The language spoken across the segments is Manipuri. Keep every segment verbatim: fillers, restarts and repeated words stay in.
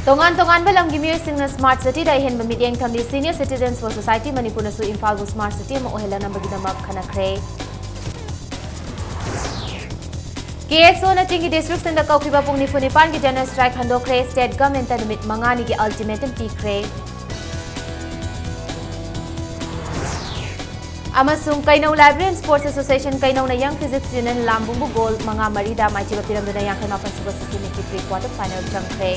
ꯇꯣꯉꯥꯟ ꯇꯣꯉꯥꯟꯕ ꯂꯝꯒꯤ ꯃꯤꯑꯣꯏꯁꯤꯡꯅ Smart Cityꯗ ꯑꯍꯦꯟꯕ ꯃꯤꯠꯌꯦꯡ ꯊꯝꯂꯤ꯫ Senior Citizens for Society ꯃꯅꯤꯄꯨꯔꯅꯁꯨ ꯏꯝꯐꯥꯜꯕꯨ Smart City ꯑꯃ ꯑꯣꯏꯍꯜꯂꯛꯅꯕꯒꯤꯗꯃꯛ ꯈꯟꯅꯈ꯭ꯔꯦ꯫ KSOꯅ ꯆꯤꯡꯒꯤ districtꯁꯤꯡꯗ ꯀꯧꯈꯤꯕ ꯄꯨꯡ ꯅꯤꯐꯨ ꯅꯤꯄꯥꯟꯒꯤ general strike ꯍꯟꯗꯣꯛꯈ꯭ꯔꯦ꯫ State governmentꯇ ꯅꯨꯃꯤꯠ ꯃꯉꯥꯅꯤꯒꯤ ultimatum ꯄꯤꯈ꯭ꯔꯦ꯫ ꯑꯃꯁꯨꯡ ꯀꯩꯅꯧ Library and Sports Association, ꯀꯩꯅꯧꯅ Young Physics Union ꯂꯥꯝꯕꯨꯡꯕꯨ goal ꯃꯉꯥ ꯃꯔꯤꯗ ꯃꯥꯏꯊꯤꯕ ꯄꯤꯔꯝꯗꯨꯅ ꯌꯥꯡꯈꯩ ꯃꯥꯄꯟ ꯁꯨꯕ CCMITꯀꯤ pre quarter final ꯆꯪꯈ꯭ꯔꯦ꯫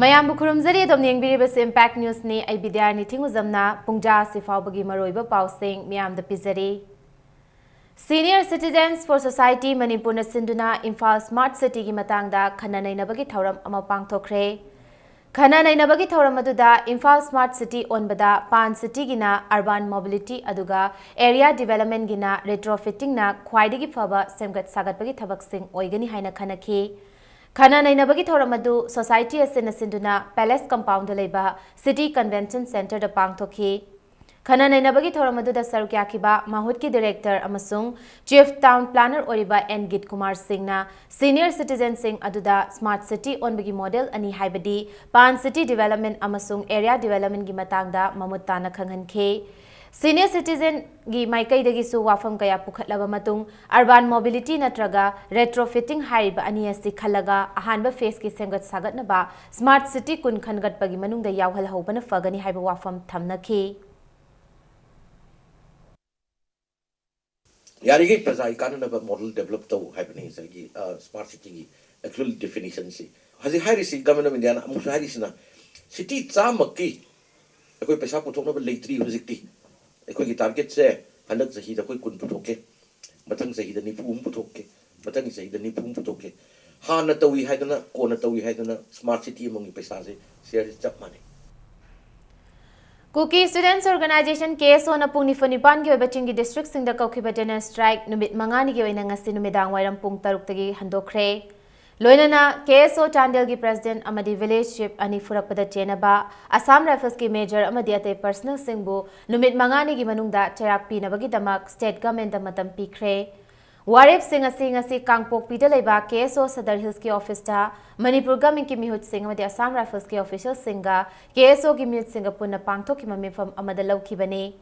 ꯃꯌꯥꯝꯕꯨ ꯈꯨꯔꯨꯝꯖꯔꯤ꯫ ꯑꯗꯣꯝꯅ ꯌꯦꯡꯕꯤꯔꯤꯕꯁꯤ Impact Newsꯅꯤ꯫ ꯑꯩ ꯕꯤꯗ꯭ꯌꯥꯔꯥꯅꯤ ꯊꯤꯡꯉꯨꯖꯝꯅ ꯄꯨꯡꯖꯥ ꯑꯁꯤ ꯐꯥꯎꯕꯒꯤ ꯃꯔꯨꯑꯣꯏꯕ ꯄꯥꯎꯁꯤꯡ ꯃꯤꯌꯥꯝꯗ ꯄꯤꯖꯔꯤ꯫ Senior Citizens for Society ꯃꯅꯤꯄꯨꯔꯅ ꯁꯤꯟꯗꯨꯅ ꯏꯝꯐꯥꯜ Smart Cityꯒꯤ ꯃꯇꯥꯡꯗ ꯈꯟꯅ ꯅꯩꯅꯕꯒꯤ ꯊꯧꯔꯝ ꯑꯃ ꯄꯥꯡꯊꯣꯛꯈ꯭ꯔꯦ꯫ ꯈꯟꯅ ꯅꯩꯅꯕꯒꯤ ꯊꯧꯔꯝ ꯑꯗꯨꯗ Imphal Smart City ꯑꯣꯟꯕꯗ Pan Cityꯒꯤꯅ urban mobility ꯑꯗꯨꯒ area developmentꯒꯤꯅ retrofittingꯅ ꯈ꯭ꯋꯥꯏꯗꯒꯤ ꯐꯕ ꯁꯦꯝꯒꯠ ꯁꯥꯒꯠꯄꯒꯤ ꯊꯕꯛꯁꯤꯡ ꯑꯣꯏꯒꯅꯤ ꯍꯥꯏꯅ ꯈꯟꯅꯈꯤ꯫ ꯈꯟꯅ ꯅꯩꯅꯕꯒꯤ ꯊꯧꯔꯝ ꯑꯗꯨ society ꯑꯁꯤꯅ ꯁꯤꯟꯗꯨꯅ Palace compoundꯗ ꯂꯩꯕ City Convention Centreꯗ ꯄꯥꯡꯊꯣꯛꯈꯤ꯫ ꯈꯟꯅ ꯅꯩꯅꯕꯒꯤ ꯊꯧꯔꯝ ꯑꯗꯨꯗ ꯁꯔꯨꯛ ꯌꯥꯈꯤꯕ ꯃꯍꯨꯠꯀꯤ director ꯑꯃꯁꯨꯡ chief town planner ꯑꯣꯏꯔꯤꯕ ꯑꯦꯟ ꯒꯤꯠ ꯀꯨꯃꯥꯔ ꯁꯤꯡꯅ senior citizenꯁꯤꯡ ꯑꯗꯨꯗ Smart City ꯑꯣꯟꯕꯒꯤ model ꯑꯅꯤ, ꯍꯥꯏꯕꯗꯤ Pan City Development ꯑꯃꯁꯨꯡ Area Developmentꯒꯤ ꯃꯇꯥꯡꯗ ꯃꯃꯨꯠ ꯇꯥꯅ ꯈꯪꯍꯟꯈꯤ꯫ Senior citizenꯒꯤ ꯃꯥꯏꯀꯩꯗꯒꯤꯁꯨ ꯋꯥꯐꯝ ꯀꯌꯥ ꯄꯨꯈꯠꯂꯕ ꯃꯇꯨꯡ, urban mobility ꯅꯠꯇ꯭ꯔꯒ retrofitting ꯍꯥꯏꯔꯤꯕ ꯑꯅꯤ ꯑꯁꯤ ꯈꯜꯂꯒ ꯑꯍꯥꯟꯕ phaseꯀꯤ ꯁꯦꯝꯒꯠ ꯁꯥꯒꯠꯅꯕ Smart City ꯀꯨꯟ ꯈꯟꯒꯠꯄꯒꯤ ꯃꯅꯨꯡꯗ ꯌꯥꯎꯍꯜꯍꯧꯕꯅ ꯐꯒꯅꯤ ꯍꯥꯏꯕ ꯋꯥꯐꯝ ꯊꯝꯅꯈꯤ꯫ ꯌꯥꯔꯤꯈꯩ ꯄ꯭ꯔꯖꯥꯒꯤ ꯀꯥꯟꯅꯅꯕ model develop ꯇꯧ ꯍꯥꯏꯕꯅꯤ ꯉꯁꯥꯏꯒꯤ, ꯑ, Smart Cityꯒꯤ actual definitionꯁꯤ꯫ ꯍꯧꯖꯤꯛ ꯍꯥꯏꯔꯤꯁꯤ Government of Indiaꯅ ꯑꯃꯨꯛꯁꯨ ꯍꯥꯏꯔꯤꯁꯤꯅ, city ꯆꯥꯝꯃꯛꯀꯤ ꯑꯩꯈꯣꯏ ꯄꯩꯁꯥ ꯄꯨꯊꯣꯛꯅꯕ ꯂꯩꯇ꯭ꯔꯤ ꯍꯧꯖꯤꯛꯇꯤ꯫ ꯑꯩꯈꯣꯏꯒꯤ targetꯁꯦ ꯍꯟꯗꯛ ꯆꯍꯤꯗ ꯑꯩꯈꯣꯏ ꯀꯨꯟ ꯄꯨꯊꯣꯛꯀꯦ, ꯃꯊꯪ ꯆꯍꯤꯗ ꯅꯤꯐꯨ ꯑꯃ ꯄꯨꯊꯣꯛꯀꯦ, ꯃꯊꯪꯒꯤ ꯆꯍꯤꯗ ꯅꯤꯐꯨ ꯑꯃ ꯄꯨꯊꯣꯛꯀꯦ꯫ ꯍꯥꯟꯅ ꯇꯧꯏ ꯍꯥꯏꯗꯅ, ꯀꯣꯟꯅ ꯇꯧꯏ ꯍꯥꯏꯗꯅ Smart City ꯑꯃꯒꯤ ꯄꯩꯁꯥꯁꯦ shareꯁꯦ ꯆꯞ ꯃꯥꯟꯅꯩ꯫ Kuki Students Organisation, KSOꯅ ꯄꯨꯡ ꯅꯤꯐꯨ ꯅꯤꯄꯥꯟꯒꯤ ꯑꯣꯏꯕ ꯆꯤꯡꯒꯤ districtꯁꯤꯡꯗ ꯀꯧꯈꯤꯕ general strike ꯅꯨꯃꯤꯠ ꯃꯉꯥꯅꯤꯒꯤ ꯑꯣꯏꯅ ꯉꯁꯤ ꯅꯨꯃꯤꯗꯥꯡ ꯋꯥꯏꯔꯝ ꯄꯨꯡ ꯇꯔꯨꯛꯇꯒꯤ ꯍꯟꯗꯣꯛꯈ꯭ꯔꯦ꯫ ꯂꯣꯏꯅꯅ KSO ꯆꯥꯟꯗꯦꯜꯒꯤ president ꯑꯃꯗꯤ village chief ꯑꯅꯤ ꯐꯨꯔꯛꯄꯗ ꯆꯦꯟꯅꯕ Assam Riflesꯀꯤ major ꯑꯃꯗꯤ ꯑꯇꯩ personnelꯁꯤꯡꯕꯨ ꯅꯨꯃꯤꯠ ꯃꯉꯥꯅꯤꯒꯤ ꯃꯅꯨꯡꯗ ꯆꯩꯔꯥꯛ ꯄꯤꯅꯕꯒꯤꯗꯃꯛ state governmentꯇ ꯃꯇꯝ ꯄꯤꯈ꯭ꯔꯦ꯫ ꯋꯥꯔꯦꯞꯁꯤꯡ ꯑꯁꯤ ꯉꯁꯤ ꯀꯥꯡꯄꯣꯛꯄꯤꯗ ꯂꯩꯕ ꯀꯦ ꯑꯦꯁ ꯑꯣ ꯁꯗꯔ ꯍꯤꯜꯁꯀꯤ ꯑꯣꯐꯤꯁꯇ ꯃꯅꯤꯄꯨꯔ ꯒꯚꯔꯟꯃꯦꯟꯠꯀꯤ ꯃꯤꯍꯨꯠꯁꯤꯡ ꯑꯃꯗꯤ ꯑꯁꯥꯝ ꯔꯥꯏꯐꯜꯁꯀꯤ ꯑꯣꯐꯤꯁꯤꯌꯦꯜꯁꯤꯡꯒ ꯀꯦ ꯑꯦꯁ ꯑꯣꯒꯤ ꯃꯤꯍꯨꯠꯁꯤꯡꯒ ꯄꯨꯟꯅ ꯄꯥꯡꯊꯣꯛꯈꯤꯕ ꯃꯤꯐꯝ ꯑꯃꯗ ꯂꯧꯈꯤꯕꯅꯤ꯫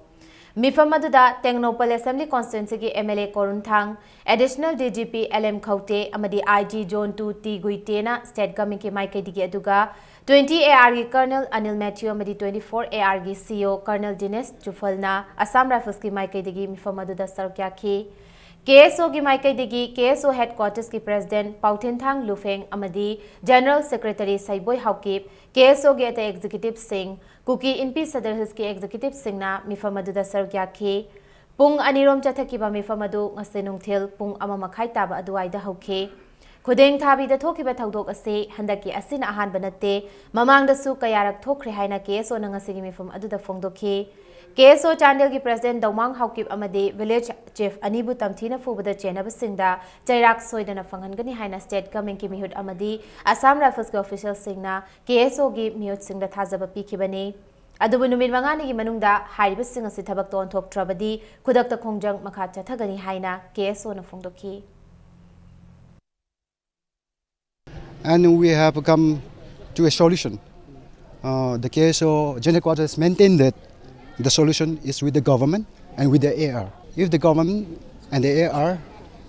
ꯃꯤꯐꯝ ꯑꯗꯨꯗ ꯇꯦꯡꯅꯧꯄꯜ ꯑꯦꯁꯦꯝꯕ꯭ꯂꯤ ꯀꯣꯟꯁꯇꯤꯇ꯭ꯋꯦꯟꯁꯤꯒꯤ M L A Korungthang, additional D G P L M Khaute ꯑꯃꯗꯤ I G zone two T ꯒꯨꯏꯇꯦꯅ ꯁ꯭ꯇꯦꯠ ꯒꯚꯔꯟꯃꯦꯟꯠꯀꯤ ꯃꯥꯏꯀꯩꯗꯒꯤ, ꯑꯗꯨꯒ ꯇ꯭ꯋꯦꯟꯇꯤ ꯑꯦ ꯑꯥꯔꯒꯤ ꯀꯔꯅꯦꯜ ꯑꯅꯤꯜ ꯃꯦꯊ꯭ꯌꯨ ꯑꯃꯗꯤ ꯇ꯭ꯋꯦꯟꯇꯤ ꯐꯣꯔ ꯑꯦ ꯑꯥꯔꯒꯤ ꯁꯤ ꯏ ꯑꯣ ꯀꯔꯅꯦꯜ ꯗꯤꯅꯦꯁ ꯆꯨꯐꯜꯅ ꯑꯁꯥꯝ ꯔꯥꯏꯐꯜꯁꯀꯤ ꯃꯥꯏꯀꯩꯗꯒꯤ ꯃꯤꯐꯝ ꯑꯗꯨꯗ ꯁꯔꯨꯛ ꯌꯥꯈꯤ꯫ ꯀꯦ ꯑꯦꯁ ꯑꯣꯒꯤ ꯃꯥꯏꯀꯩꯗꯒꯤ ꯀꯦ ꯑꯦꯁ ꯑꯣ ꯍꯦꯗꯀ꯭ꯋꯥꯇꯔꯁꯀꯤ ꯄ꯭ꯔꯦꯁꯤꯗꯦꯟꯠ ꯄꯥꯎꯊꯤꯟꯊꯥꯡ ꯂꯨꯐꯦꯡ ꯑꯃꯗꯤ ꯖꯦꯅꯔꯦꯜ ꯁꯦꯀ꯭ꯔꯦꯇꯔꯤ ꯁꯩꯕꯣꯏ ꯍꯥꯎꯀꯤꯞ, ꯀꯦ ꯑꯦꯁ ꯑꯣꯒꯤ ꯑꯇꯩ ꯑꯦꯛꯖꯤꯀ꯭ꯌꯨꯇꯤꯚꯁꯤꯡ, ꯀꯨꯀꯤ ꯏꯟꯄꯤ ꯁꯗꯔ ꯍꯤꯜꯁꯀꯤ ꯑꯦꯛꯖꯤꯀ꯭ꯌꯨꯇꯤꯚꯁꯤꯡꯅ ꯃꯤꯐꯝ ꯑꯗꯨꯗ ꯁꯔꯨꯛ ꯌꯥꯈꯤ꯫ ꯄꯨꯡ ꯑꯅꯤꯔꯣꯝ ꯆꯠꯊꯈꯤꯕ ꯃꯤꯐꯝ ꯑꯗꯨ ꯉꯁꯤ ꯅꯨꯡꯊꯤꯜ ꯄꯨꯡ ꯑꯃ ꯃꯈꯥꯏ ꯇꯥꯕ ꯑꯗꯨꯋꯥꯏꯗ ꯍꯧꯈꯤ꯫ ꯈꯨꯗꯦꯡ ꯊꯥꯕꯤꯗ ꯊꯣꯛꯈꯤꯕ ꯊꯧꯗꯣꯛ ꯑꯁꯤ ꯍꯟꯗꯛꯀꯤ ꯑꯁꯤꯅ ꯑꯍꯥꯟꯕ ꯅꯠꯇꯦ, ꯃꯃꯥꯡꯗꯁꯨ ꯀꯌꯥꯔꯛ ꯊꯣꯛꯈ꯭ꯔꯦ ꯍꯥꯏꯅ ꯀꯦ ꯑꯦꯁ ꯑꯣꯅ ꯉꯁꯤꯒꯤ ꯃꯤꯐꯝ ꯑꯗꯨꯗ ꯐꯣꯡꯗꯣꯛꯈꯤ꯫ ꯀꯦ ꯑꯦꯁ ꯑꯣ ꯆꯥꯟꯗꯦꯜꯒꯤ ꯄ꯭ꯔꯦꯁꯤꯗꯦꯟꯠ ꯗꯧꯃꯥꯡ ꯍꯥꯎꯀꯤꯞ ꯑꯃꯗꯤ ꯚꯤꯂꯦꯖ ꯆꯤꯐ ꯑꯅꯤꯕꯨ ꯇꯝꯊꯤꯅ ꯐꯨꯕꯗ ꯆꯦꯟꯅꯕꯁꯤꯡꯗ ꯆꯩꯔꯥꯛ ꯁꯣꯏꯗꯅ ꯐꯪꯍꯟꯒꯅꯤ ꯍꯥꯏꯅ ꯁ꯭ꯇꯦꯠ ꯒꯚꯔꯟꯃꯦꯟꯠꯀꯤ ꯃꯤꯍꯨꯠ ꯑꯃꯗꯤ ꯑꯁꯥꯝ ꯔꯥꯏꯐꯜꯁꯀꯤ ꯑꯣꯐꯤꯁꯤꯌꯦꯜꯁꯤꯡꯅ ꯀꯦ ꯑꯦꯁ ꯑꯣꯒꯤ ꯃꯤꯍꯨꯠꯁꯤꯡꯗ ꯊꯥꯖꯕ ꯄꯤꯈꯤꯕꯅꯤ꯫ ꯑꯗꯨꯕꯨ ꯅꯨꯃꯤꯠ ꯃꯉꯥꯅꯤꯒꯤ ꯃꯅꯨꯡꯗ ꯍꯥꯏꯔꯤꯕꯁꯤꯡ ꯑꯁꯤ ꯊꯕꯛꯇ ꯑꯣꯟꯊꯣꯛꯇ꯭ꯔꯕꯗꯤ ꯈꯨꯗꯛꯇ ꯈꯣꯡꯖꯪ ꯃꯈꯥ ꯆꯠꯊꯒꯅꯤ ꯍꯥꯏꯅ ꯀꯦ ꯑꯦꯁ ꯑꯣꯅ ꯐꯣꯡꯗꯣꯛꯈꯤ꯫ And we have come to a solution. Uh, the K S O General Quarters maintain that the solution is with the government and with the A R. If the government and the A R,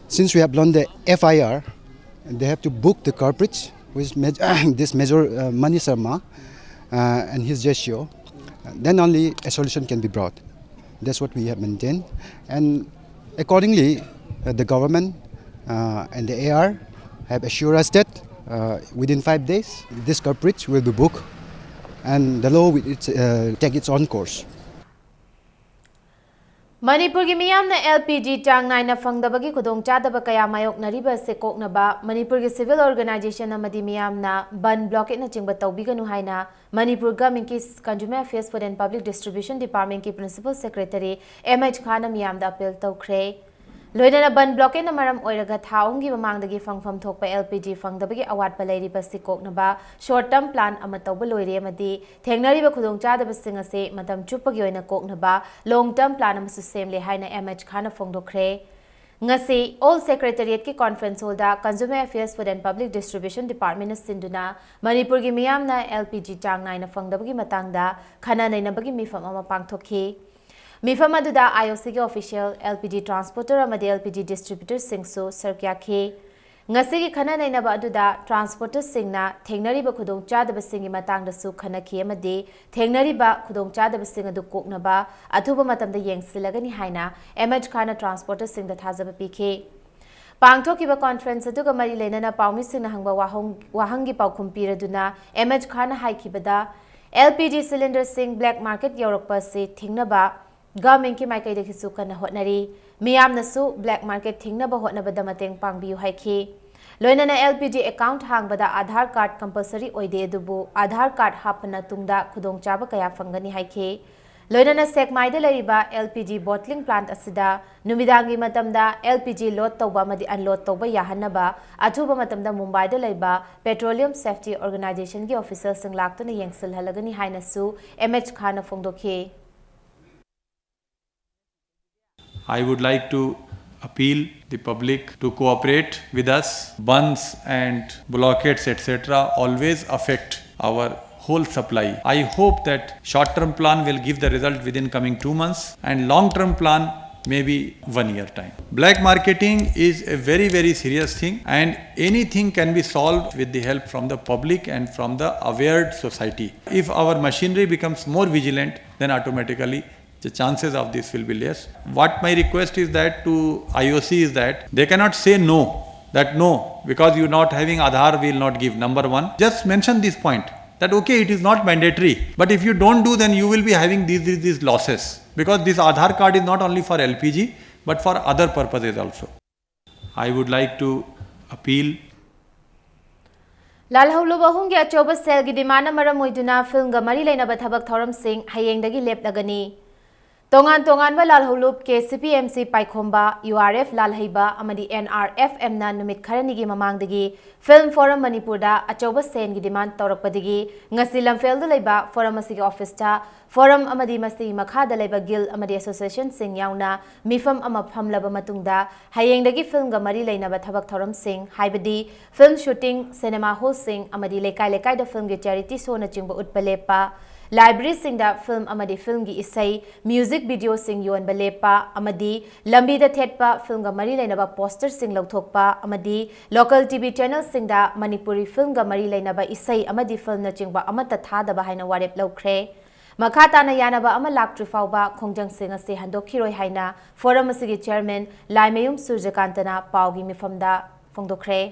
since we have learned the F I R, they have to book the culprits with maj- this Major uh, Mani Sharma uh, and his J C O, then only a solution can be brought. That's what we have maintained. And accordingly, uh, the government uh, and the A R have assured us that uh, within five days, this culprits will be booked and the law will its, uh, take its own course. ꯃꯅꯤꯄꯨꯔꯒꯤ ꯃꯤꯌꯥꯝꯅ ꯑꯦꯜ ꯄꯤ ꯖꯤ ꯆꯥꯡ ꯅꯥꯏꯅ ꯐꯪꯗꯕꯒꯤ ꯈꯨꯗꯣꯡꯆꯥꯗꯕ ꯀꯌꯥ ꯃꯥꯌꯣꯛꯅꯔꯤꯕ ꯑꯁꯤ ꯀꯣꯛꯅꯕ ꯃꯅꯤꯄꯨꯔꯒꯤ civil organisation ꯑꯃꯗꯤ ꯃꯤꯌꯥꯝꯅ ꯕꯟ ꯕ꯭ꯂꯣꯀꯦꯠꯅꯆꯤꯡꯕ ꯇꯧꯕꯤꯒꯅꯨ ꯍꯥꯏꯅ ꯃꯅꯤꯄꯨꯔ Governmentꯀꯤ Consumer Affairs, Food and Public Distribution Departmentꯀꯤ Principal Secretary ꯑꯦꯝ ꯑꯩꯆ ꯈꯥꯟꯅ ꯃꯤꯌꯥꯝꯗ ꯑꯄꯤꯜ ꯇꯧꯈ꯭ꯔꯦ꯫ ꯂꯣꯏꯅꯅ ꯕꯟ ꯕ꯭ꯂꯣꯀꯦꯠꯅ ꯃꯔꯝ ꯑꯣꯏꯔꯒ ꯊꯥ ꯑꯍꯨꯝꯒꯤ ꯃꯃꯥꯡꯗꯒꯤ ꯐꯪꯐꯝ ꯊꯣꯛꯄ ꯑꯦꯜ ꯄꯤ ꯖꯤ ꯐꯪꯗꯕꯒꯤ ꯑꯋꯥꯠꯄ ꯂꯩꯔꯤꯕ ꯑꯁꯤ ꯀꯣꯛꯅꯕ short term plan ꯑꯃ ꯇꯧꯕ ꯂꯣꯏꯔꯦ ꯑꯃꯗꯤ ꯊꯦꯡꯅꯔꯤꯕ ꯈꯨꯗꯣꯡꯆꯥꯗꯕꯁꯤꯡ ꯑꯁꯤ ꯃꯇꯝ ꯆꯨꯞꯄꯒꯤ ꯑꯣꯏꯅ ꯀꯣꯛꯅꯕ long term plan ꯑꯃꯁꯨ ꯁꯦꯝꯂꯦ ꯍꯥꯏꯅ ꯑꯦꯝ ꯑꯩꯆ ꯈꯥꯟꯅ ꯐꯣꯡꯗꯣꯛꯈ꯭ꯔꯦ꯫ ꯉꯁꯤ ꯑꯣꯜ ꯁꯦꯀ꯭ꯔꯦꯇꯔꯤꯌꯦꯠꯀꯤ ꯀꯣꯟꯐ꯭ꯔꯦꯟꯁ ꯍꯣꯜꯗ Consumer Affairs, Food and Public Distribution Departmentꯅ ꯁꯤꯟꯗꯨꯅ ꯃꯅꯤꯄꯨꯔꯒꯤ ꯃꯤꯌꯥꯝꯅ L P G ꯆꯥꯡ ꯅꯥꯏꯅ ꯐꯪꯗꯕꯒꯤ ꯃꯇꯥꯡꯗ ꯈꯟꯅ ꯅꯩꯅꯕꯒꯤ ꯃꯤꯐꯝ ꯑꯃ ꯄꯥꯡꯊꯣꯛꯈꯤ꯫ ꯃꯤꯐꯝ ꯑꯗꯨꯗ I O Cꯒꯤ official, L P G transporter ꯑꯃꯗꯤ L P G distributorꯁꯤꯡꯁꯨ ꯁꯔꯨꯛ ꯌꯥꯈꯤ꯫ ꯉꯁꯤꯒꯤ ꯈꯟꯅ ꯅꯩꯅꯕ ꯑꯗꯨꯗ transporterꯁꯤꯡꯅ ꯊꯦꯡꯅꯔꯤꯕ ꯈꯨꯗꯣꯡꯆꯥꯗꯕꯁꯤꯡꯒꯤ ꯃꯇꯥꯡꯗꯁꯨ ꯈꯟꯅꯈꯤ ꯑꯃꯗꯤ ꯊꯦꯡꯅꯔꯤꯕ ꯈꯨꯗꯣꯡꯆꯥꯗꯕꯁꯤꯡ ꯑꯗꯨ ꯀꯣꯛꯅꯕ ꯑꯊꯨꯕ ꯃꯇꯝꯗ ꯌꯦꯡꯁꯤꯜꯂꯒꯅꯤ ꯍꯥꯏꯅ M H Khanꯅ transporterꯁꯤꯡꯗ ꯊꯥꯖꯕ ꯄꯤꯈꯤ꯫ ꯄꯥꯡꯊꯣꯛꯈꯤꯕ ꯀꯣꯟꯐ꯭ꯔꯦꯟꯁ ꯑꯗꯨꯒ ꯃꯔꯤ ꯂꯩꯅꯅ ꯄꯥꯎꯃꯤꯁꯤꯡꯅ ꯍꯪꯕ ꯋꯥꯍꯪ-, ꯋꯥꯍꯪꯒꯤ ꯄꯥꯎꯈꯨꯝ ꯄꯤꯔꯗꯨꯅ M H Khanꯅ ꯍꯥꯏꯈꯤꯕꯗ, L P G cylinderꯁꯤꯡ black market ꯌꯧꯔꯛꯄ ꯑꯁꯤ ꯊꯤꯡꯅꯕ governmentꯀꯤ ꯃꯥꯏꯀꯩꯗꯒꯤꯁꯨ ꯀꯟꯅ ꯍꯣꯠꯅꯔꯤ꯫ ꯃꯤꯌꯥꯝꯅꯁꯨ black market ꯊꯤꯡꯅꯕ ꯍꯣꯠꯅꯕꯗ ꯃꯇꯦꯡ ꯄꯥꯡꯕꯤꯌꯨ ꯍꯥꯏꯈꯤ꯫ ꯂꯣꯏꯅꯅ L P G account ꯍꯥꯡꯕꯗ Aadhaar card compulsory ꯑꯣꯏꯗꯦ, ꯑꯗꯨꯕꯨ Aadhaar card ꯍꯥꯞꯄꯅ ꯇꯨꯡꯗ ꯈꯨꯗꯣꯡꯆꯥꯕ ꯀꯌꯥ ꯐꯪꯒꯅꯤ ꯍꯥꯏꯈꯤ꯫ ꯂꯣꯏꯅꯅ ꯁꯦꯛꯃꯥꯏꯗ ꯂꯩꯔꯤꯕ L P G bottling plant ꯑꯁꯤꯗ ꯅꯨꯃꯤꯗꯥꯡꯒꯤ ꯃꯇꯝꯗ L P G load ꯇꯧꯕ ꯑꯃꯗꯤ unload ꯇꯧꯕ ꯌꯥꯍꯟꯅꯕ ꯑꯊꯨꯕ ꯃꯇꯝꯗ ꯃꯨꯝꯕꯥꯏꯗ ꯂꯩꯕ Petroleum Safety Organizationꯒꯤ officialꯁꯤꯡ ꯂꯥꯛꯇꯨꯅ ꯌꯦꯡꯁꯤꯜꯍꯜꯂꯒꯅꯤ ꯍꯥꯏꯅꯁꯨ M H Khanꯅ ꯐꯣꯡꯗꯣꯛꯈꯤ꯫ I would like to appeal the public to cooperate with us. Bandhs and blockades, et cetera, always affect our whole supply. I hope that short-term plan will give the result within coming two months, and long-term plan maybe one year time. Black marketing is a very, very serious thing, and anything can be solved with the help from the public and from the aware society. If our machinery becomes more vigilant, then automatically the chances of this will be less. What my request is that to I O C is that they cannot say no, that no, because you not having Aadhaar, we will not give, number one. Just mention this point, that okay, it is not mandatory, but if you don't do, then you will be having these, these, these losses, because this Aadhaar card is not only for L P G, but for other purposes also. I would like to appeal. ꯂꯥꯜꯍꯧꯂꯨꯞ ꯑꯍꯨꯝꯒꯤ ꯑꯆꯧꯕ ꯁꯦꯜꯒꯤ demand ꯃꯔꯝ ꯑꯣꯏꯗꯨꯅ filmꯒ ꯃꯔꯤ ꯂꯩꯅꯕ ꯊꯕꯛ ꯊꯧꯔꯝꯁꯤꯡ ꯍꯌꯦꯡꯗꯒꯤ ꯂꯦꯞꯂꯒꯅꯤ꯫ ꯇꯣꯉꯥꯟ ꯇꯣꯉꯥꯟꯕ ꯂꯥꯜꯍꯧꯂꯨꯞ K C P M C Paikhomba, U R F Lalheiba ꯑꯃꯗꯤ ꯑꯦꯟ ꯑꯥꯔ ꯑꯦꯐ ꯑꯦꯝꯅ ꯅꯨꯃꯤꯠ ꯈꯔꯅꯤꯒꯤ ꯃꯃꯥꯡꯗꯒꯤ ꯐꯤꯜꯝ ꯐꯣꯔꯝ ꯃꯅꯤꯄꯨꯔꯗ ꯑꯆꯧꯕ ꯁꯦꯟꯒꯤ ꯗꯤꯃꯥꯟ ꯇꯧꯔꯛꯄꯗꯒꯤ ꯉꯁꯤ ꯂꯝꯐꯦꯜꯗ ꯂꯩꯕ ꯐꯣꯔꯝ ꯑꯁꯤꯒꯤ ꯑꯣꯐꯤꯁꯇ ꯐꯣꯔꯝ ꯑꯃꯗꯤ ꯃꯁꯤꯒꯤ ꯃꯈꯥꯗ ꯂꯩꯕ ꯒꯤꯜ ꯑꯃꯗꯤ ꯑꯦꯁꯣꯁꯤꯌꯦꯁꯟꯁꯤꯡ ꯌꯥꯎꯅ ꯃꯤꯐꯝ ꯑꯃ ꯐꯝꯂꯕ ꯃꯇꯨꯡꯗ ꯍꯌꯦꯡꯗꯒꯤ ꯐꯤꯜꯝꯒ ꯃꯔꯤ ꯂꯩꯅꯕ ꯊꯕꯛ ꯊꯧꯔꯝꯁꯤꯡ, ꯍꯥꯏꯕꯗꯤ ꯐꯤꯜꯝ ꯁꯨꯇꯤꯡ, ꯁꯤꯅꯦꯃꯥ ꯍꯣꯜꯁꯤꯡ ꯑꯃꯗꯤ ꯂꯩꯀꯥꯏ ꯂꯩꯀꯥꯏꯗ ꯐꯤꯜꯝꯒꯤ ꯆꯦꯔꯤꯇꯤ ꯁꯣꯅꯆꯤꯡꯕ ꯎꯠꯄ ꯂꯦꯞꯄ, ꯂꯥꯏꯕ꯭ꯔꯦꯔꯤꯁꯤꯡꯗ ꯐꯤꯜꯝ ꯑꯃꯗꯤ ꯐꯤꯜꯝꯒꯤ ꯏꯁꯩ, ꯃ꯭ꯌꯨꯖꯤꯛ ꯚꯤꯗꯤꯑꯣꯁꯤꯡ ꯌꯣꯟꯕ ꯂꯦꯞꯄ ꯑꯃꯗꯤ ꯂꯝꯕꯤꯗ ꯊꯦꯠꯄ ꯐꯤꯜꯝꯒ ꯃꯔꯤ ꯂꯩꯅꯕ ꯄꯣꯁꯇꯔꯁꯤꯡ ꯂꯧꯊꯣꯛꯄ ꯑꯃꯗꯤ ꯂꯣꯀꯦꯜ ꯇꯤ ꯚꯤ ꯆꯦꯅꯦꯜꯁꯤꯡꯗ ꯃꯅꯤꯄꯨꯔꯤ ꯐꯤꯜꯝꯒ ꯃꯔꯤ ꯂꯩꯅꯕ ꯏꯁꯩ ꯑꯃꯗꯤ ꯐꯤꯜꯝꯅꯆꯤꯡꯕ ꯑꯃꯠꯇ ꯊꯥꯗꯕ ꯍꯥꯏꯅ ꯋꯥꯔꯦꯞ ꯂꯧꯈ꯭ꯔꯦ꯫ ꯃꯈꯥ ꯇꯥꯅ ꯌꯥꯅꯕ ꯑꯃ ꯂꯥꯛꯇ꯭ꯔꯤ ꯐꯥꯎꯕ ꯈꯣꯡꯖꯪꯁꯤꯡ ꯑꯁꯤ ꯍꯟꯗꯣꯛꯈꯤꯔꯣꯏ ꯍꯥꯏꯅ ꯐꯣꯔꯝ ꯑꯁꯤꯒꯤ ꯆꯦꯌꯔꯃꯦꯟ ꯂꯥꯏꯃꯌꯨꯝ ꯁꯨꯔꯖꯀꯥꯟꯇꯅ ꯄꯥꯎꯒꯤ ꯃꯤꯐꯝꯗ ꯐꯣꯡꯗꯣꯛꯈ꯭ꯔꯦ꯫